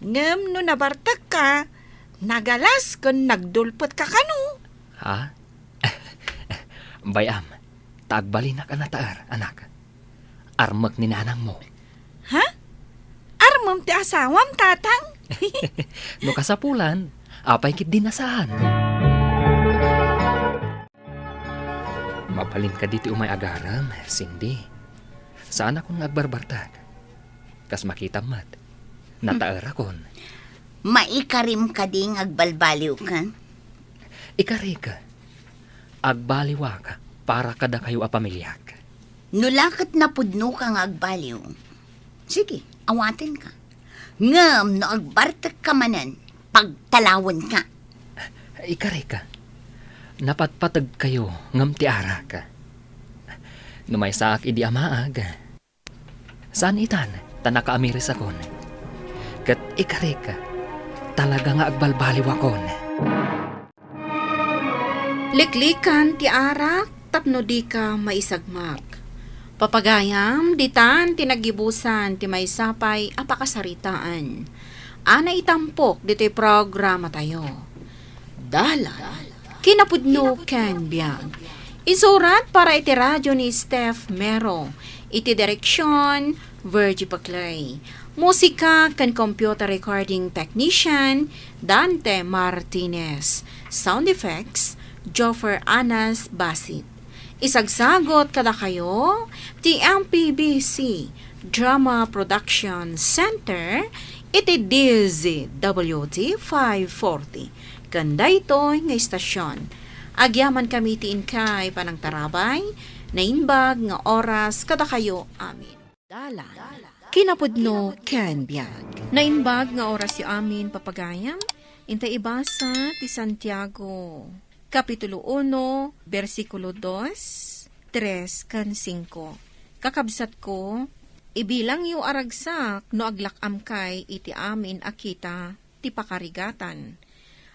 Ngem no nabartekka, nagalas ken nagdulpetka kano. Ha? Bay-am, ta agbalinak a nataer, anak. Armek ni nanangmo. Ha? Armem ti asawam, Tatang? No kasapulan, apay ketdi a saan? Mabalin kadi ti umay agarem, Cindy. Saanakon nga agbarbartek. Kas makitam met, nataerakon. Maikarim kadi nga agbalbaliwka? Ikarik. Agbaliwak para kadakayo a pamiliak. No la ket napudnoka nga agbaliw, sige, awatenka. Ngem no agbartekka manen, pagtalawenka. Ikarik, napatpategkayo ngem ti arak. No maysaak idi amaag, saan itan ta nakaamirisakon. Ket ikarik, talaga nga agbalbaliwakon. Liklikan ti arak tapno dika maisagmak. Papagayam, ditan ti naggibusan ti maysa pay a pakasaritaan a naitampok ditoy programatayo. Dalan, kinapudno ken biag. Insurat para iti radio ni Steph Mero. Iti direksyon, Virgie Paclay. Musika ken computer recording technician, Dante Martinez. Sound effects, Joffer Anas Basit. Isagsagot kadakayo ti M P B C Drama Production Center iti D Z W T five forty. Ken daytoy nga istasyon, agyamankami ti inkay panangtarabay, naimbag nga oras kadakayo amin. Dalan, kinapudno ken biag. Naimbag nga orasyo amin, papagayam, inta ibasa ti Santiago, Kapitulo uno, bersikulo dos, tres, ken singko. Kakabsatko, ibilangyo a ragsak no aglak-amkay iti amin a kita ti pakarigatan.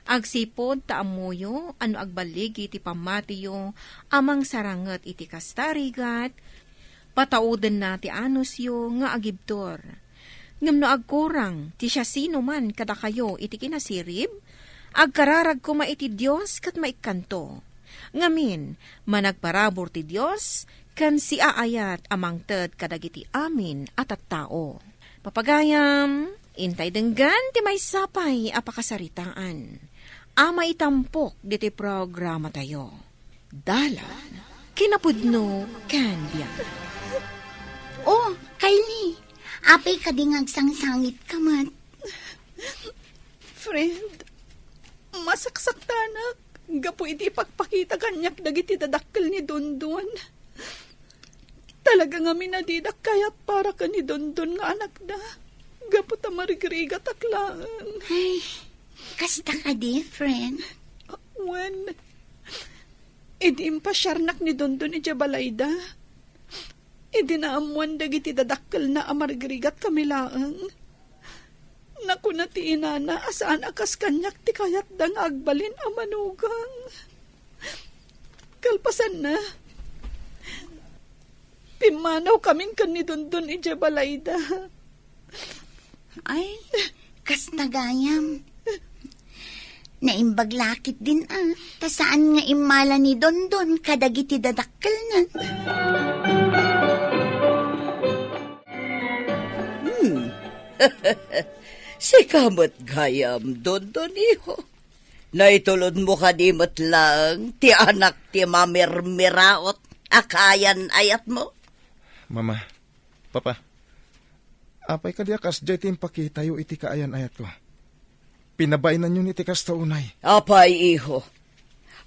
Agsipud ta ammoyo a no agballigi ti pammatiyo a mangsaranget iti kasta a rigat, pataudenna ti anusyo nga agibtur. Ngem no agkurang ti siasinoman kadakayo iti kinasirib, agkararag koma iti Dios ket maikkanto. Ngamin, managparabur ti Dios ken siaayat a mangted kadagiti amin a tattao. Papagayam, intay denggen ti maysa pay a pakasaritaan a maitampok ditoy programatayo. Dalan, kinapudno, ken biag. Oh, Kylie, apay kadi nga agsangsangitka met? Friend, masaksaktanak gapu iti ipakpakita kaniak dagiti dadakkel ni Dondon. Talaga ngamin a didak kayat para ken ni Dondon nga anakda, gapu ta marigrigatak laeng. Ay, kasta kadi, friend? Wen, idi impasiarnak ni Dondon idiay balayda, idi naammoan dagiti dadakkelna a marigrigat kami laeng, nakuna ti inana a saan a kas kaniak ti kayatda nga agbalin a manugang. Kalpasanna, pimmanaw kamin ken ni Dondon idiay balayda. Ay, kasta gayam. Naimbag la ketdin a, ta saan nga immala ni Dondon kadagiti dadakkelna. Hmm. Sika met gayam, Dondon, iho. Naitulodmo kadi met laeng ti anak ti mamirmiraot a kaayan-ayatmo? Mama, Papa, apay kadi a kasdiay ti impakitayo iti kaayan-ayatko? Pinabainanyon iti kasta unay. Apay, iho?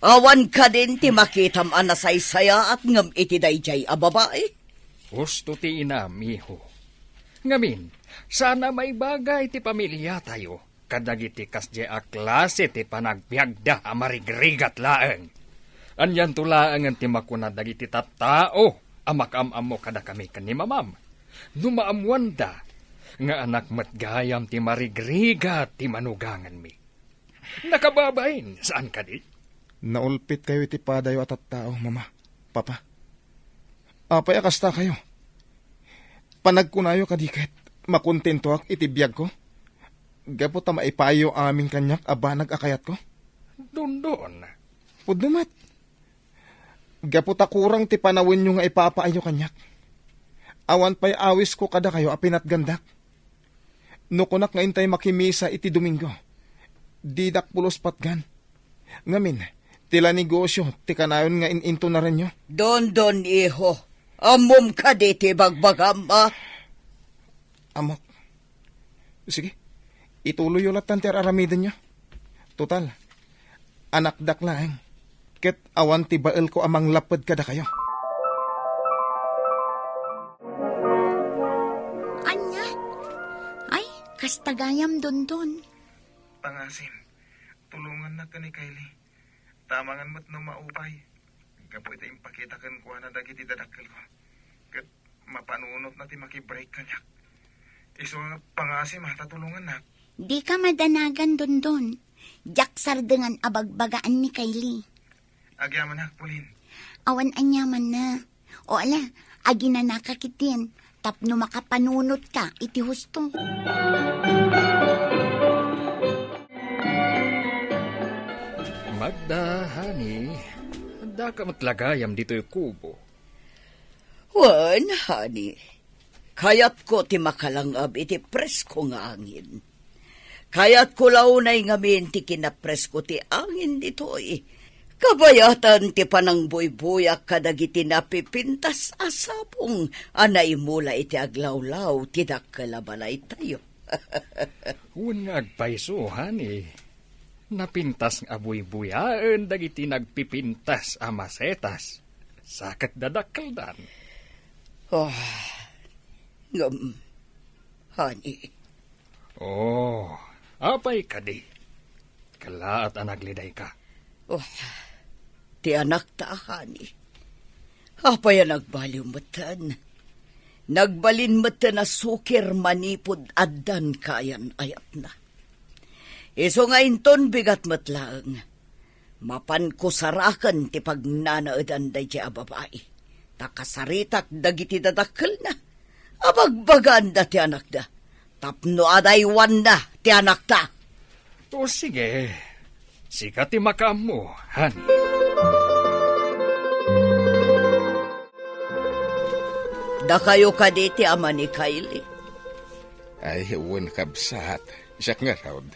Awan kadin ti makitam a nasaysayaat ngem iti daydiay a babai? Husto ti inam, iho. Ngamin, saan a maibaga iti pamiliatayo kadagiti kasdiay a klase ti panagbiagda a marigrigat laeng. Anianto laengen ti makuna dagiti tattao a makaam-ammo kadakami ken ni mamam, no maammoanda nga anak met gayam ti marigrigat ti manugangenmi? Nakababain, saan kadi? Naulpitkayo iti padayo a tattao, Mama, Papa. Apay a kastakayo? Panagkunayo kadi ket makontentoak iti biagko gapu ta maipaayyo amin kaniak a banag a kayatko? Dondon. Pudno met. Gapu ta kurang ti panawenyo nga ipapaayyo kaniak. Awan pay awisko kadakayo a pinatgandak. No kunak nga intay makimisa iti Domingo, didak pulos patgan. Ngamin, ti la negosio ti kanayon nga in-intunaranyo. Dondon, iho, ammom kadi ti bagbagam, a? Ammok. Sige, ituloyyo lattan ti ar-aramidenyo. Total, anakdak laeng, ket awan ti baelko a manglapped kadakayo. Ania? Ay, kasta gayam, Dondon. Pangasim, tulongannak ken ni Kylie. Ta amangan met no maupay. Gapu iti impakita kenkuana dagiti dadakkelko. Ket mapanunotna ti makibreak kaniak. Isu nga pangasim a ta tulongannak. Dika madanagan, Dondon. Diak sardengan a bagbagaan ni Kylie. Agyamanak, Pauline. Awan aniamanna. O ala, aginanaka ketdin tapno makapanunotka iti husto. Magda, honey, addaka met la gayam ditoy kubo. Wen, honey, kayatko ti makalang-ab iti presko nga angin. Kayatko la unay ngamin ti kinapresko ti angin ditoy. Kabayatan ti panangbuybuyak kadagiti napipintas a sapong a naimula iti aglawlaw ti dakkel a balaytayo. Wen nga agpayso, honey. Napintas nga buybuyaen dagiti nagpipintas a masetas. Sa ket dadakkeldan. Oh, ngem, honey. Oh, apay kadi? Kallaat a naglidayka. Oh, ti anakta a kani. Apay a nagbaliw metten? Nagbalin metten a sukir manipud addan kaayan-ayatna. Isu nga inton bigat met laeng, mapanko saraken ti pagnanaedan daydiay a babai, ta kasaritak dagiti dadakkelna a bagbagaanda ti anakda tapno adaywanna ti anakta. O sige, sika ti makaammo, honey. Dakayo kadi ti ama ni Kylie? Ay, wen, kabsat. Siak ngarud.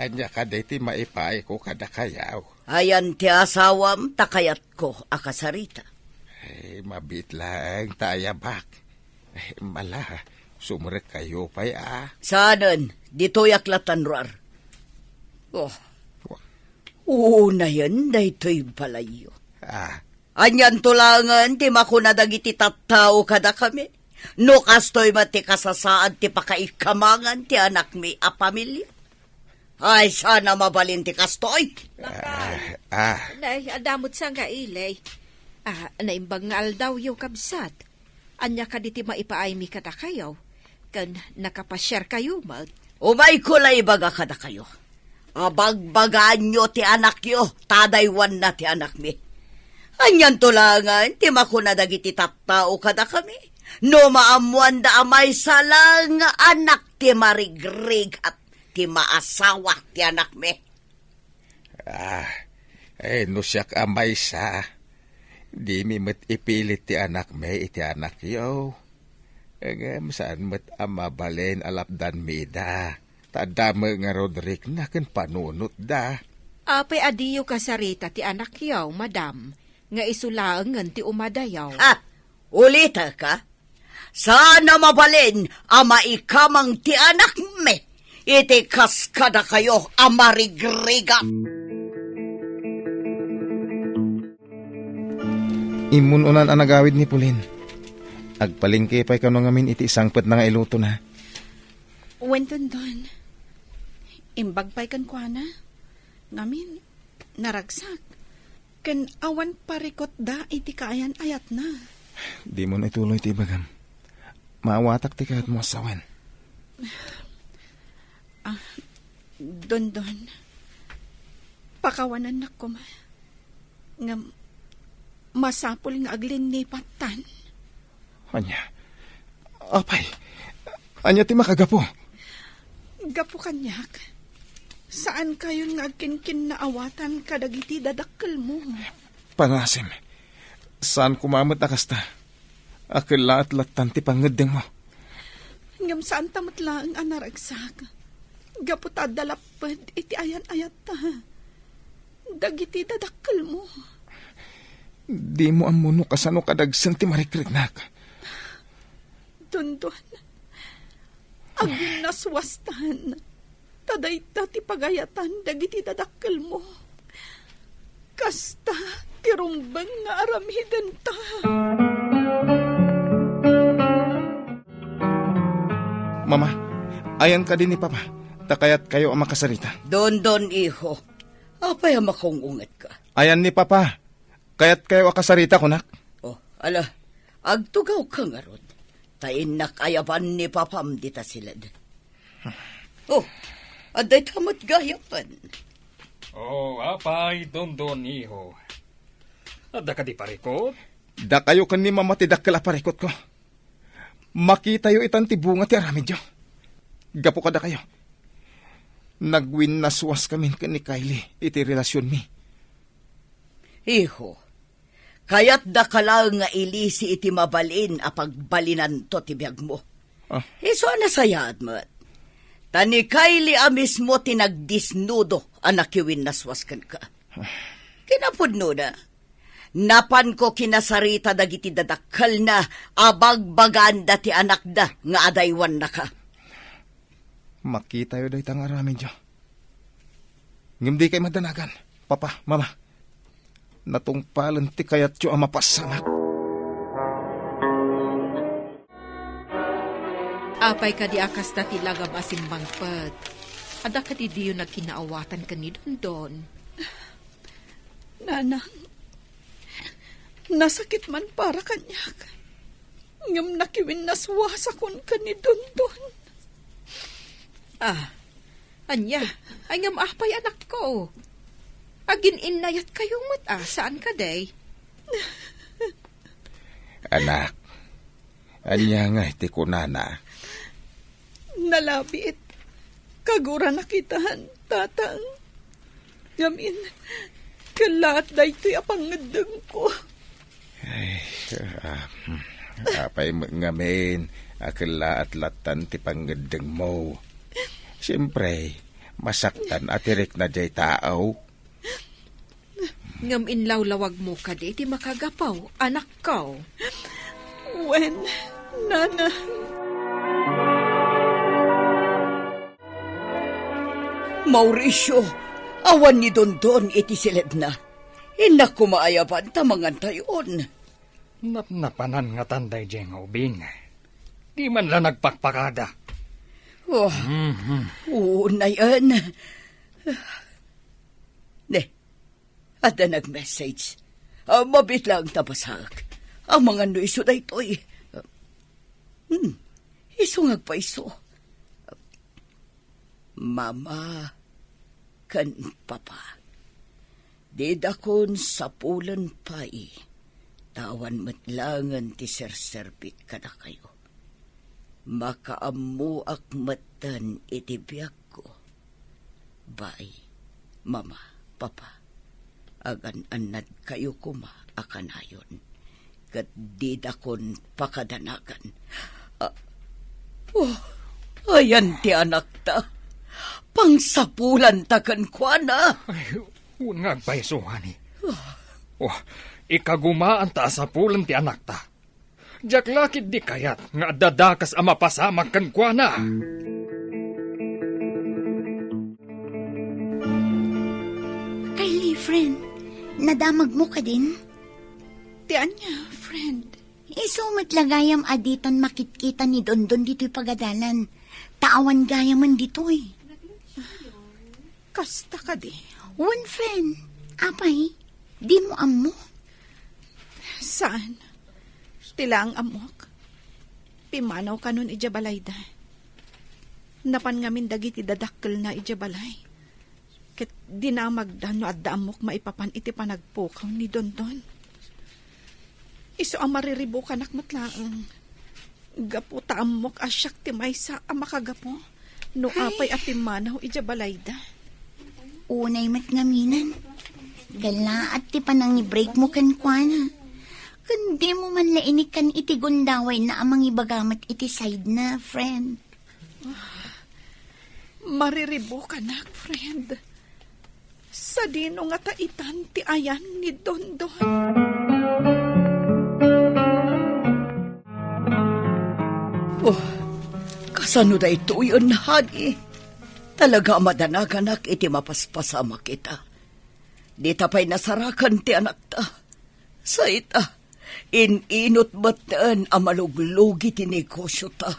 Ania kadi ti maipaayko kadakayo? Ayan ti asawam ta kayatko a kasarita. Ay, mabiit laeng ta ayabak. Ay, mala, sumrekkayo pay a. Saanen, ditoyak lattan ruar. Oh. Wa- Unayen daytoy balayyo. Ah. Anianto laengen ti makuna dagiti tattao kadakami? No kastoy met ti kasasaad ti pakaikamangan ti anakmi a pamilia? Ay, saan a mabalin ti kastoy? Lakay. Ah, ah. Nay, adda met sa nga ili. Ah, naimbag nga aldawyo, kabsat. Ania kadi ti maipaaymi kadakayo? Ken nakapasiarkayo met? Umayko la ibaga kadakayo. Abagbagaanyo ti anakyo, ta adaywanna ti anakmi. Anianto laengen ti makuna dagiti tattao kadakami? No maammoanda a maysa laeng nga anak ti marigrigat ti maasawa ti anakmi. Ah, eh, no siak a maysa, dimi met ipilit ti anakmi iti anakyo. Ngem saan met a mabalin a lapdanmi ida, ta adda met ngarud rikna ken panunotda. Apay a diyo kasarita ti anakyo, madam, nga isu laengen ti umadayo? Ha! Ulitek, a? Saan a mabalin a maikamang ti anakmi iti kas kadakayo a marigrigat. Immun-unan a nagawid ni Pauline. Agpalengke pay kano ngamin iti sangpetna nga ilutona. Wen, Dondon. Imbag pay kenkuana. Ngamin, naragsak. Ken awan parikutda iti kaayan-ayatna. Dimo ituloy ti ibagam. Maawatak ti kayatmo a sawen. Ah, Dondon, pakawanennak koma. Ngem masapul nga aglinnipat tan. Ania? Apay, ania ti makagapu? Gapu kaniak, saankayon nga agkinkinnaawatan kadagiti dadakkelmo. Pangasim, saan koma met a kasta. Akella et lattan ti pangngeddengmo. Ngem saanta met laeng a naragsak. Gapu ta adda lapped iti ayan-ayatta. Dagiti dadakkelmo. Dimo ammo no kasano kadagsen ti marikriknak. Dondon, aginnaswastan. Ta dayta ti pagayatan dagiti dadakkelmo. Kasta ti rumbeng nga aramidenta. Mama, ayan kadi ni Papa, ta kayatkayo a makasarita. Dondon, iho. Apay a makaung-ungetka? Ayan ni Papa. Kayatkayo a kasarita, kunak? Oh, ala, agtugawka ngarud. Ta innak ayaban ni Papam dita siled. Oh, adda ita met gayapen. Oh, apay, Dondon, iho. Adda kadi parikut? Dakayo ken ni Mama ti dakkel a parikutko. Makitayo itan ti bunga ti aramidyo. Gapu kadakayo, nagwinnaswaskamin ken ni Kylie iti relasionmi. Iho, kayatdaka laeng nga ilisi iti mabalin a pagbalinanto ti biagmo. Ah. Isu a nasayaat met. Ta ni Kylie a mismo ti nagdisnudo a nakiwinnaswas kenka. Ah. Kinapudnona, napanko kinasarita dagiti dadakkelna a bagbagaanda ti anakda nga adaywannaka. Makitayo dayta nga aramidyo. Ngem dikay madanagan, Papa, Mama. Natungpalen ti kayatyo a mapasamak. Apay kadi a kasta ti lagam a simmangpet? Adda kadi diyo nagkinaawatan ken ni Dondon? Nanang, nasakit man para kaniak. Ngem nakiwinnaswasakon ken ni Dondon. Ah, ania? Ay, ngem apay, anakko? Agin-innayatkayo met, a, saan kadi? Anak, ania ngay ti kunana? Nalabit. Kaguranak itan, Tatang. Ngamin, kellaat daytoy a pangngeddengko. Ay, ah, hmm. Apay met ngamin a kellaat lattan ti pangngeddengmo? Siempre, masaktan a ti rikna diay tao. Ngem inlawlawagmo kadi ti makagapu, anakko? Wen, nana. Mauricio, awan ni Dondon iti siledna. Innak koma ayaban ta mangantayon. Napnapanan ngatan daydiay nga ubing. Di man la nagpakpakada. Oh, Mhm. Unayen. Ne, adda nag-message. Ah, mabiit laeng ta basaek. Amangan no isu daytoy. Hmm, isu nga agpayso. Mama ken Papa, didakon sapulen pay, ta awan met laengen ti serserbik kadakayo. Makaammoak metten iti biagko. Bay, Mama, Papa, agan-annadkayo koma a kanayon, ket didakon pakadanagan. Ah, oh, ayan ti anakta. Pangsapulanta kenkuana. Ay, wen nga agpayso, honey. Oh, ikagumaanta a sapulen ti anakta. Diak la ketdi kayat nga adda dakes a mapasamak kenkuana. Kylie, friend, nadamagmo kadin? Ti ania, friend? Isu met la gayam a ditan makitkita ni Dondon ditoy pagadalan. Ta awan gayamen ditoy. Kasta kadi? Wen, friend. Apay, dimo ammo? Saan? Ti laeng ammok, pimmanaw kanon idiay balayda. Napan ngamin dagiti dadakkelna idiay balay. Ket dinamagda no adda ammok maipapan iti panagpukaw ni Dondon. Isu a mariribukanak met laeng. Gapu ta ammok a siak ti maysa a makagapu no apay a pimmanaw idiay balayda. Unay met ngaminen. Kellaat ti panangibreakmo kenkuana. Ken dimo man la inikkan iti gundawayna a mangibaga met iti sidena, friend. Mariribukanak, friend. Sadino ngata itan ti ayan ni Dondon? Oh, kasano daytoyen, honey? Talaga a madanaganak iti mapaspasamak ita. Dita pay nasarakan ti anakta. Sa ita, in-inot metten a maluglugi ti negosyota.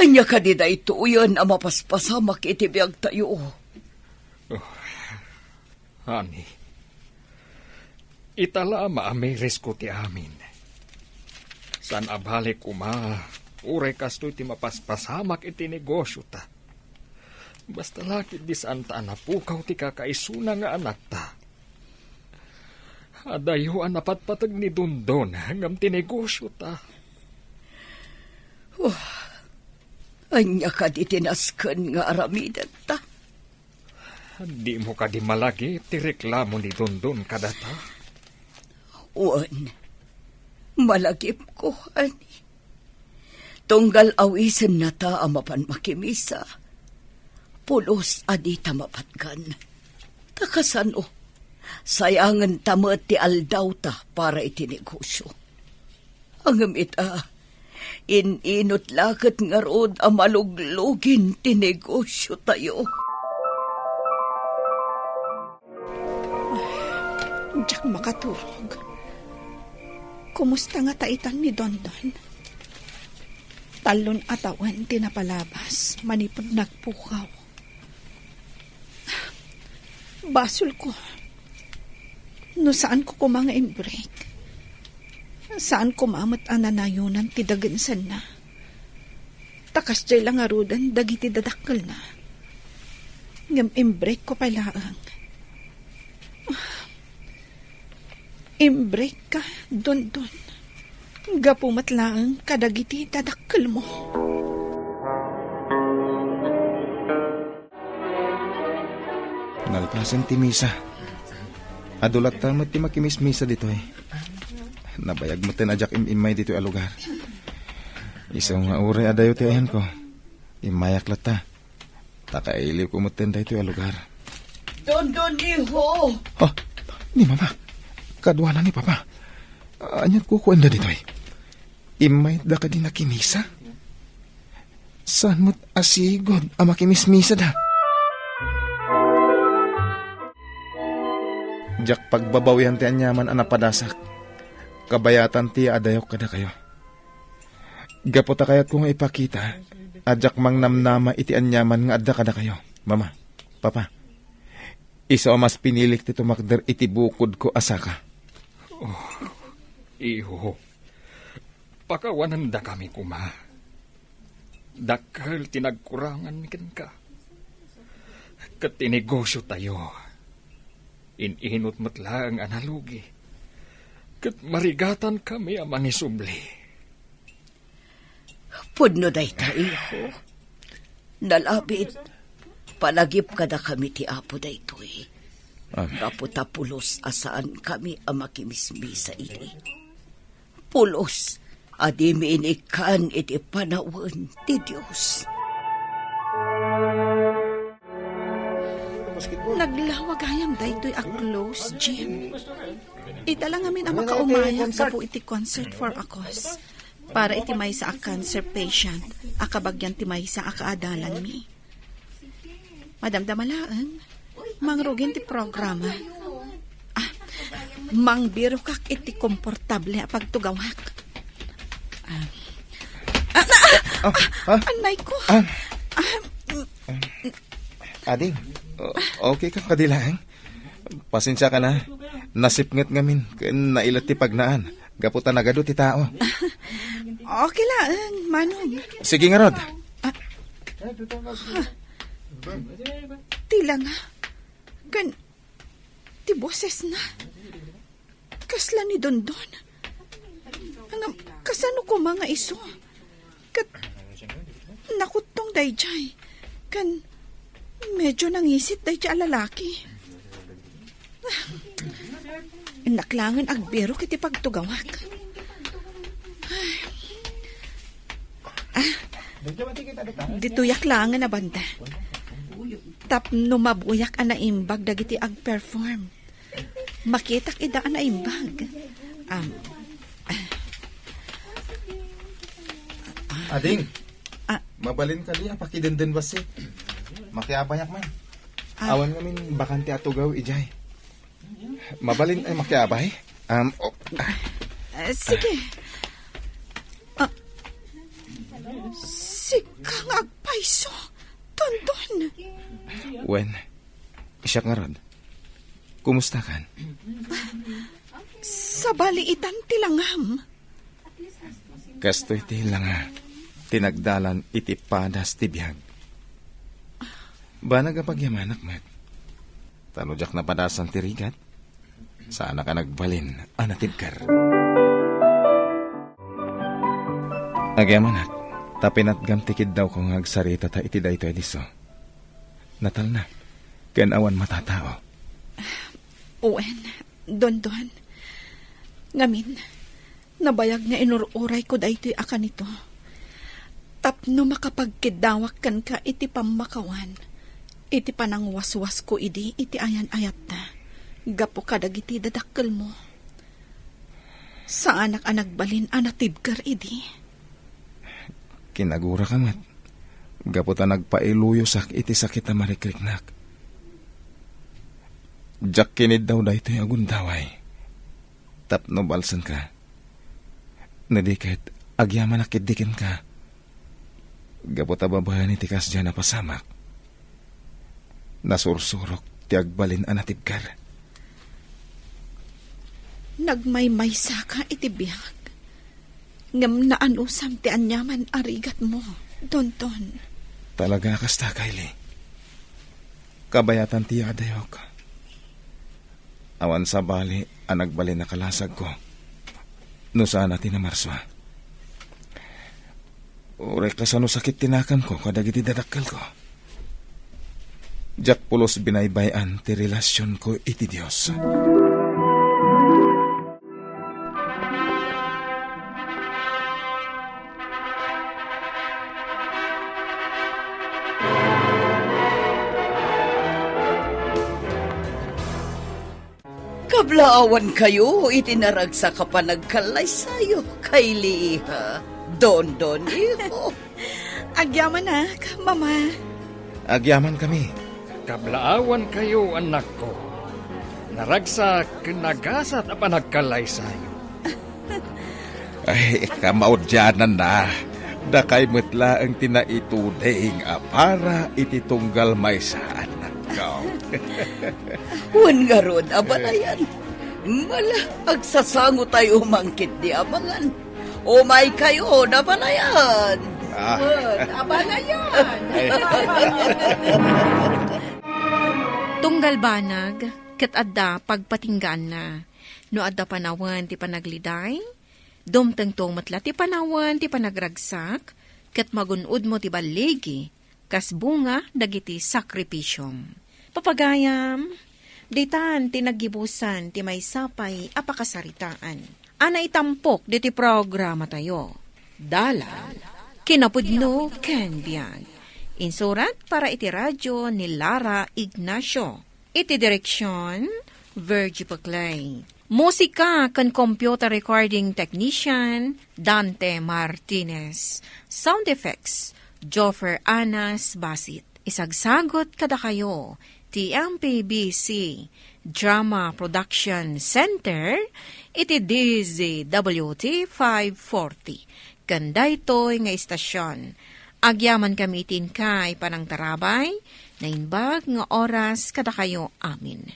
Ania kadi daytoyen a mapaspasamak iti biagtayo? Oh, honey, ita la a maamirisko ti amin. Saan a bale koma, uray kastoy ti mapaspasamak iti negosyota. Basta la ketdi saanta a napukaw ti kakaisuna nga anakta. Adayo a napatpateg ni Dondon ngem ti negosyota. Oh, ania kadi ti nasken nga aramidenta? Dimo kadi malagip ti reklamo ni Dondon kadata? Wen, malagipko, honey. Tunggal awisennata a mapan makimisa, pulos a dita mapatgan. Ta kasano, sayangenta met ti aldawta para iti negosyo. Ngem ita, in-inot la ket ngarud a maluglugin ti negosyotayo. Diak makaturog. Kumusta ngata itan ni Dondon? Tallon a tawen ti napalabas manipud nagpukaw. Basolko no saanko koma nga imbreak. Saan koma met a nanayonan ti dagensenna. Ta kasdiay la ngaruden dagiti dadakkelna. Ngem imbreakko pay laeng. Imbreakka, Dondon. Gapu met laeng kadagiti dadakkelmo. Nalpasen ti misa. Adu latta met ti makimismisa ditoy. Nabayag metten a diak im-immay ditoy a lugar. Isu nga uray adayo ti ayanko, immayak latta. Ta kailiwko metten daytoy a lugar. Dondon, iho! Ah, ni Mama. Kaduana ni Papa. Ania ti kukuenda ditoy? Immayda kadi nakimisa? Saan met a sigud a makimismisada? Diak pagbabawian ti aniaman a napadasak. Kabayatan ti adayok kadakayo. Gapu ta kayatko nga ipakita a diak mangnamnama iti aniaman nga adda kadakayo, Mama, Papa. Isu a mas pinilik ti tumakder iti bukodko a saka. Oh, iho, pakawanendakami koma. Dakkel ti nagkuranganmi kenka. Ket ti negosiotayo, in-inut met laeng a nalugi. Ket marigatankami a mangisubli. Pudno dayta, iho. Nalabit, palagip kadakami ti Apo daytoy. Amen. Gapu ta pulos a saankami a makimismisa idi. Pulos a dimi inikkan iti panawen ti Dios. Naglawa gayam daytoy a close, Jim. Ita la ngamin a makaumayak gapu iti concert for a cause para iti maysa a cancer patient a kabagian ti maysa a kaadalanmi. Madamdama laeng, mangrugin ti programa. Ah, mangbirokak iti komportable a pagtugawak. Ah, ah, ah, Ah, ah, ah, annay ko. Ah. Ah, mm, Ading, o-, okay ka kadi laeng? Pasensiaka na. Nasipnget ngamin ken nailet ti pagnaan gapu ta nagadu ti tao. Okay laeng, Manong. Sige ngarud. Ah. Ha? Ti langa. Ken ti bosesna. Kasla ni Dondon. Ngem, kasano koma nga isu? Ket nakuttong daydiay. Ken medyo nangisit daydiay a lalaki. Innak laengen agbirok iti pagtugawak. Ah, ditoyak laengen a banda. Tapno mabuyak a naimbag dagiti agperform. Makitak ida a naimbag. Am, Ading, Ah. Mabalin kadi a pakidenden bassit? Makiabayak man. Ah. Awan ngamin bakante a tugaw idiay. Mabalin a makiabay? Um, oh. Ah, sige. Ah, sika nga agpayso, Dondon. Wen, siak ngarud. Kumustakan? Sabali itan ti langam. Kastoy ti langa ti nagdalan iti padas ti biag. Banag a pagyamanak met. Ta no diak napadasan ti rigat, saanak a nagbalin a natibker. Agyamanak, ta pinatgam ti kiddawko nga agsaritata iti daytoy a disso. Natalna, ken awan matatao. Wen, Dondon. Ngamin, nabayag nga inur-urayko daytoy a kanito. Tapno makapagkiddawak kenka iti pammakawan, iti panangwaswasko idi iti ayan-ayatta, gapu kadagiti dadakkelmo. Saanak a nagbalin a natibker idi. Kinaguraka met, gapu ta nagpailuyosak iti sakit a marikriknak. Diak kiniddaw daytoy a gundaway. Tapno balsenka. No di ket, agyamanak ketdi kenka. Gapu ta babaen iti kasdiay a napasamak, nasursurok ti agbalin a natibker. Nagmaymaysaka iti biag, ngem naanusam ti aniaman a rigatmo, Dondon. Talaga a kasta, Kylie. Kabayatan ti yaadayok. Awan sabali a nagbalin a kalasagko no saan a ti namarsua. Uray kasano sakit ti nakamko kadagiti dadakkelko. Diak pulos binaybay-an ti relasionko iti Dios. Kablaawankayo iti naragsak a panagkallaysayo, Kylie, iha. Dondon, iho. Agyamanak, Mama. Agyamankami. Kablaawankayo, annakko. Naragsak ken nagasat a panagkallaysayo. Ay, kamaudiananna. Dakay met laeng ti naituding a para iti tunggal maysa, annakko. Wen ngarud, abalayan. Mala, agsasangotayo man ketdi, amangan. Umaykayo, abalayan. Ah. Wen, abalayan. Ay. Tunggal banag, ket adda pagpatinggaanna. No adda panawen ti panagliday, dumtengto met la ti panawen ti panagragsak, ket magun-odmo ti balligi, kas bunga dagiti sakripisiom. Papagayam, ditan ti naggibusan ti maysa pay a pakasaritaan a naitampok diti programatayo. Dalan, kinapudno ken biag. Insurat para iti radio ni Lara Ignacio. Iti direksion, Virgie Paclay. Musika ken computer recording technician, Dante Martinez. Sound effects, Joffer Anas Basit. Isagsagot kadakayo ti M P B C Drama Production Center iti D Z W T five forty. Ken daytoy nga istasion, agyamankami iti inkay panangtarabay, naimbag nga oras kadakayo amin.